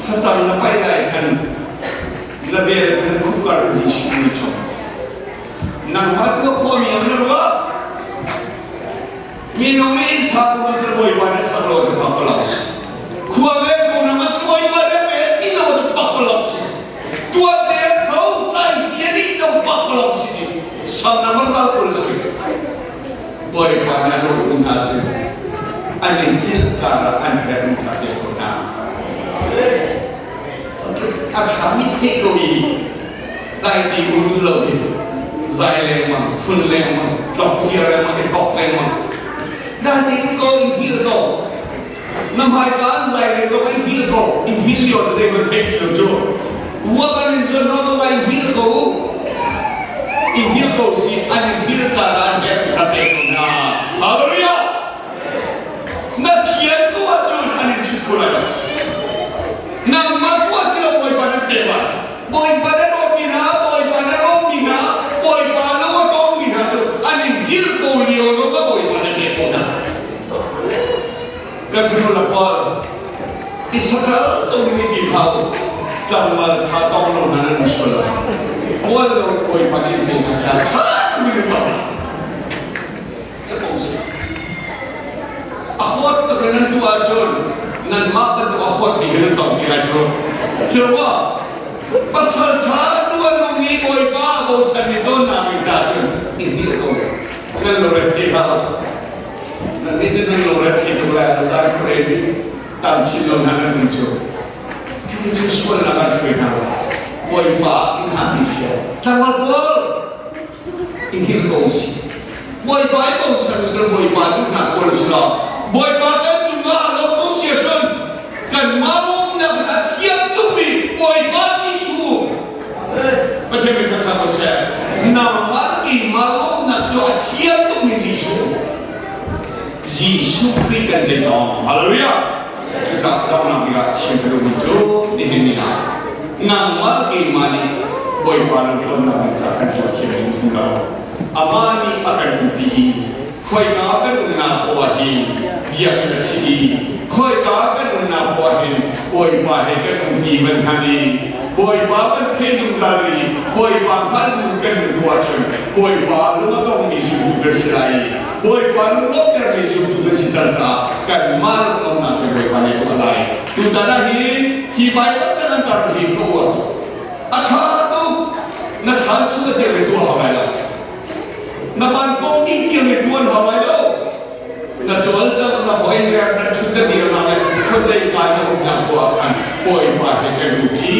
Thlacam na paih lai khan na bel khan khukar Jesuh nih chom. Nangmah tuah khawh mi na ruah. Minung nih inn sa ko mas bawipa na sak lo cu pak lo si. Khua ve ko na mas bawipa na ve ti lo cu pak lo si. Tuan te tho tai bia nih lo pak lo si. Sam na mar ral ko si. Bawipa nih a rawlum hna cu an in hngilh karah an herhmi kha pek ko hna. A ṭhami theih ko i dai ti um duh lo i zai lengmang, phun lengmang, tlok ziar lengmang, i hlok lengmang. Dai tein ko in hngilh ko. Na hmaika an zai leng ko, in hngilh ko. In hngilh lio cu zeihmanh theih si lo cu. Vuak an in zuan hna in hngilh ko. I hngilh ko si an in hngilh ka an herh kha pek ko hna. Hallelujah! Na thian ko ahcun an in chut kho lai lo. Nangmah tuah si lo Bawipa nan pek lai. Bawipa na dawtmi hna, Bawipa na lawmmi hna, Bawipa lo a tawngmi hna cu an in hngilh ko lio zong ah Bawipa nan pek ko hna. Kan fanu la pawl i saṭal to ding i tim hau tlangval ṭha tong lo hna nan sual lo. Kawl lo Bawipa nih pe hna seh ṭha mi nu tong. Capo si. A huat tuk in nan tuah ahcun nanmah bantuk a huatmi khi nan tong ti lai cu. Sirwa pasal ṭha nu a nungmi Bawipa bochanmi tawnnak ding caah cun i hngilh ko. Nan lungre thei hlah. Nannih cu nan lungre thei tuk lai ah zai khuare nih tam chin lo hna nan nun cu. Khi cu sualnak an hruai hna lai. Bawipa in hna ni sia. Tlangval pawl i hngilh ko si. Bawipa i bochan usila Bawipa duhnak kawl usila Bawipa kan cungah a lawm ko si ahcun kanmah lawmnak a thiam tukmi Bawipa Jesuh Pathian min thangṭhat ko seh. Nangmah keimah lawmnak cu a thiam tukmi Jesuh. Jesuh Khrih kan zeizong. Hallelujah. Cucaah donghnak bik ah chim ka duhmi cu nihin ni ah nangmah keimah nih Bawipa nan tonnak ding ca kan tuah thiam in hmu lo. Amah nih a kan umpi i khoika kan umnak poah hi biak a si i khoika kan umnak poah hin Bawipa he kan um ti van hngal i Bawipa kan thei zungzal i Bawipa hngaltu kan um tu ahcun Bawipa lung a tongmi zumtu kan si lai i Bawipa lunglawmhtermi zumtu kan si cang caah kanmah lunglawmhnak cu Bawipa nih tuah lai. Tutan ah hin hi Baibal chan an tar hi ka uar tuk. A ṭha tuk. Na thlan chung a tiang in tuah hau lai lo. Na ban kong dih tiang in ṭuan hau lai lo. Na cawlcangh, na hoiher, na ṭhut na dirnak le khuadei kai na umnak tuah khan Bawipa he kan um ṭi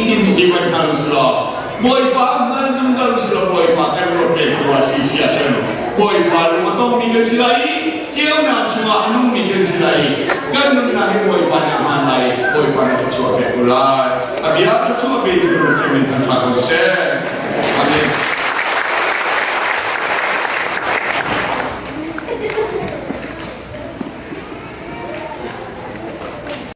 timi hi van hngal usih law Bawipa hman zungzal usih law Bawipa kan ruat peng ko a si si ahcun Bawipa lung a tongmi kan si lai i ceunak chungah a nungmi kan si lai i kan nunnak hi Bawipa nih a hmaan lai i Bawipa nih thluachuah a pek ko lai. A bia thluachuah pe tu kan Pathian min thangṭhat ko seh. Amen.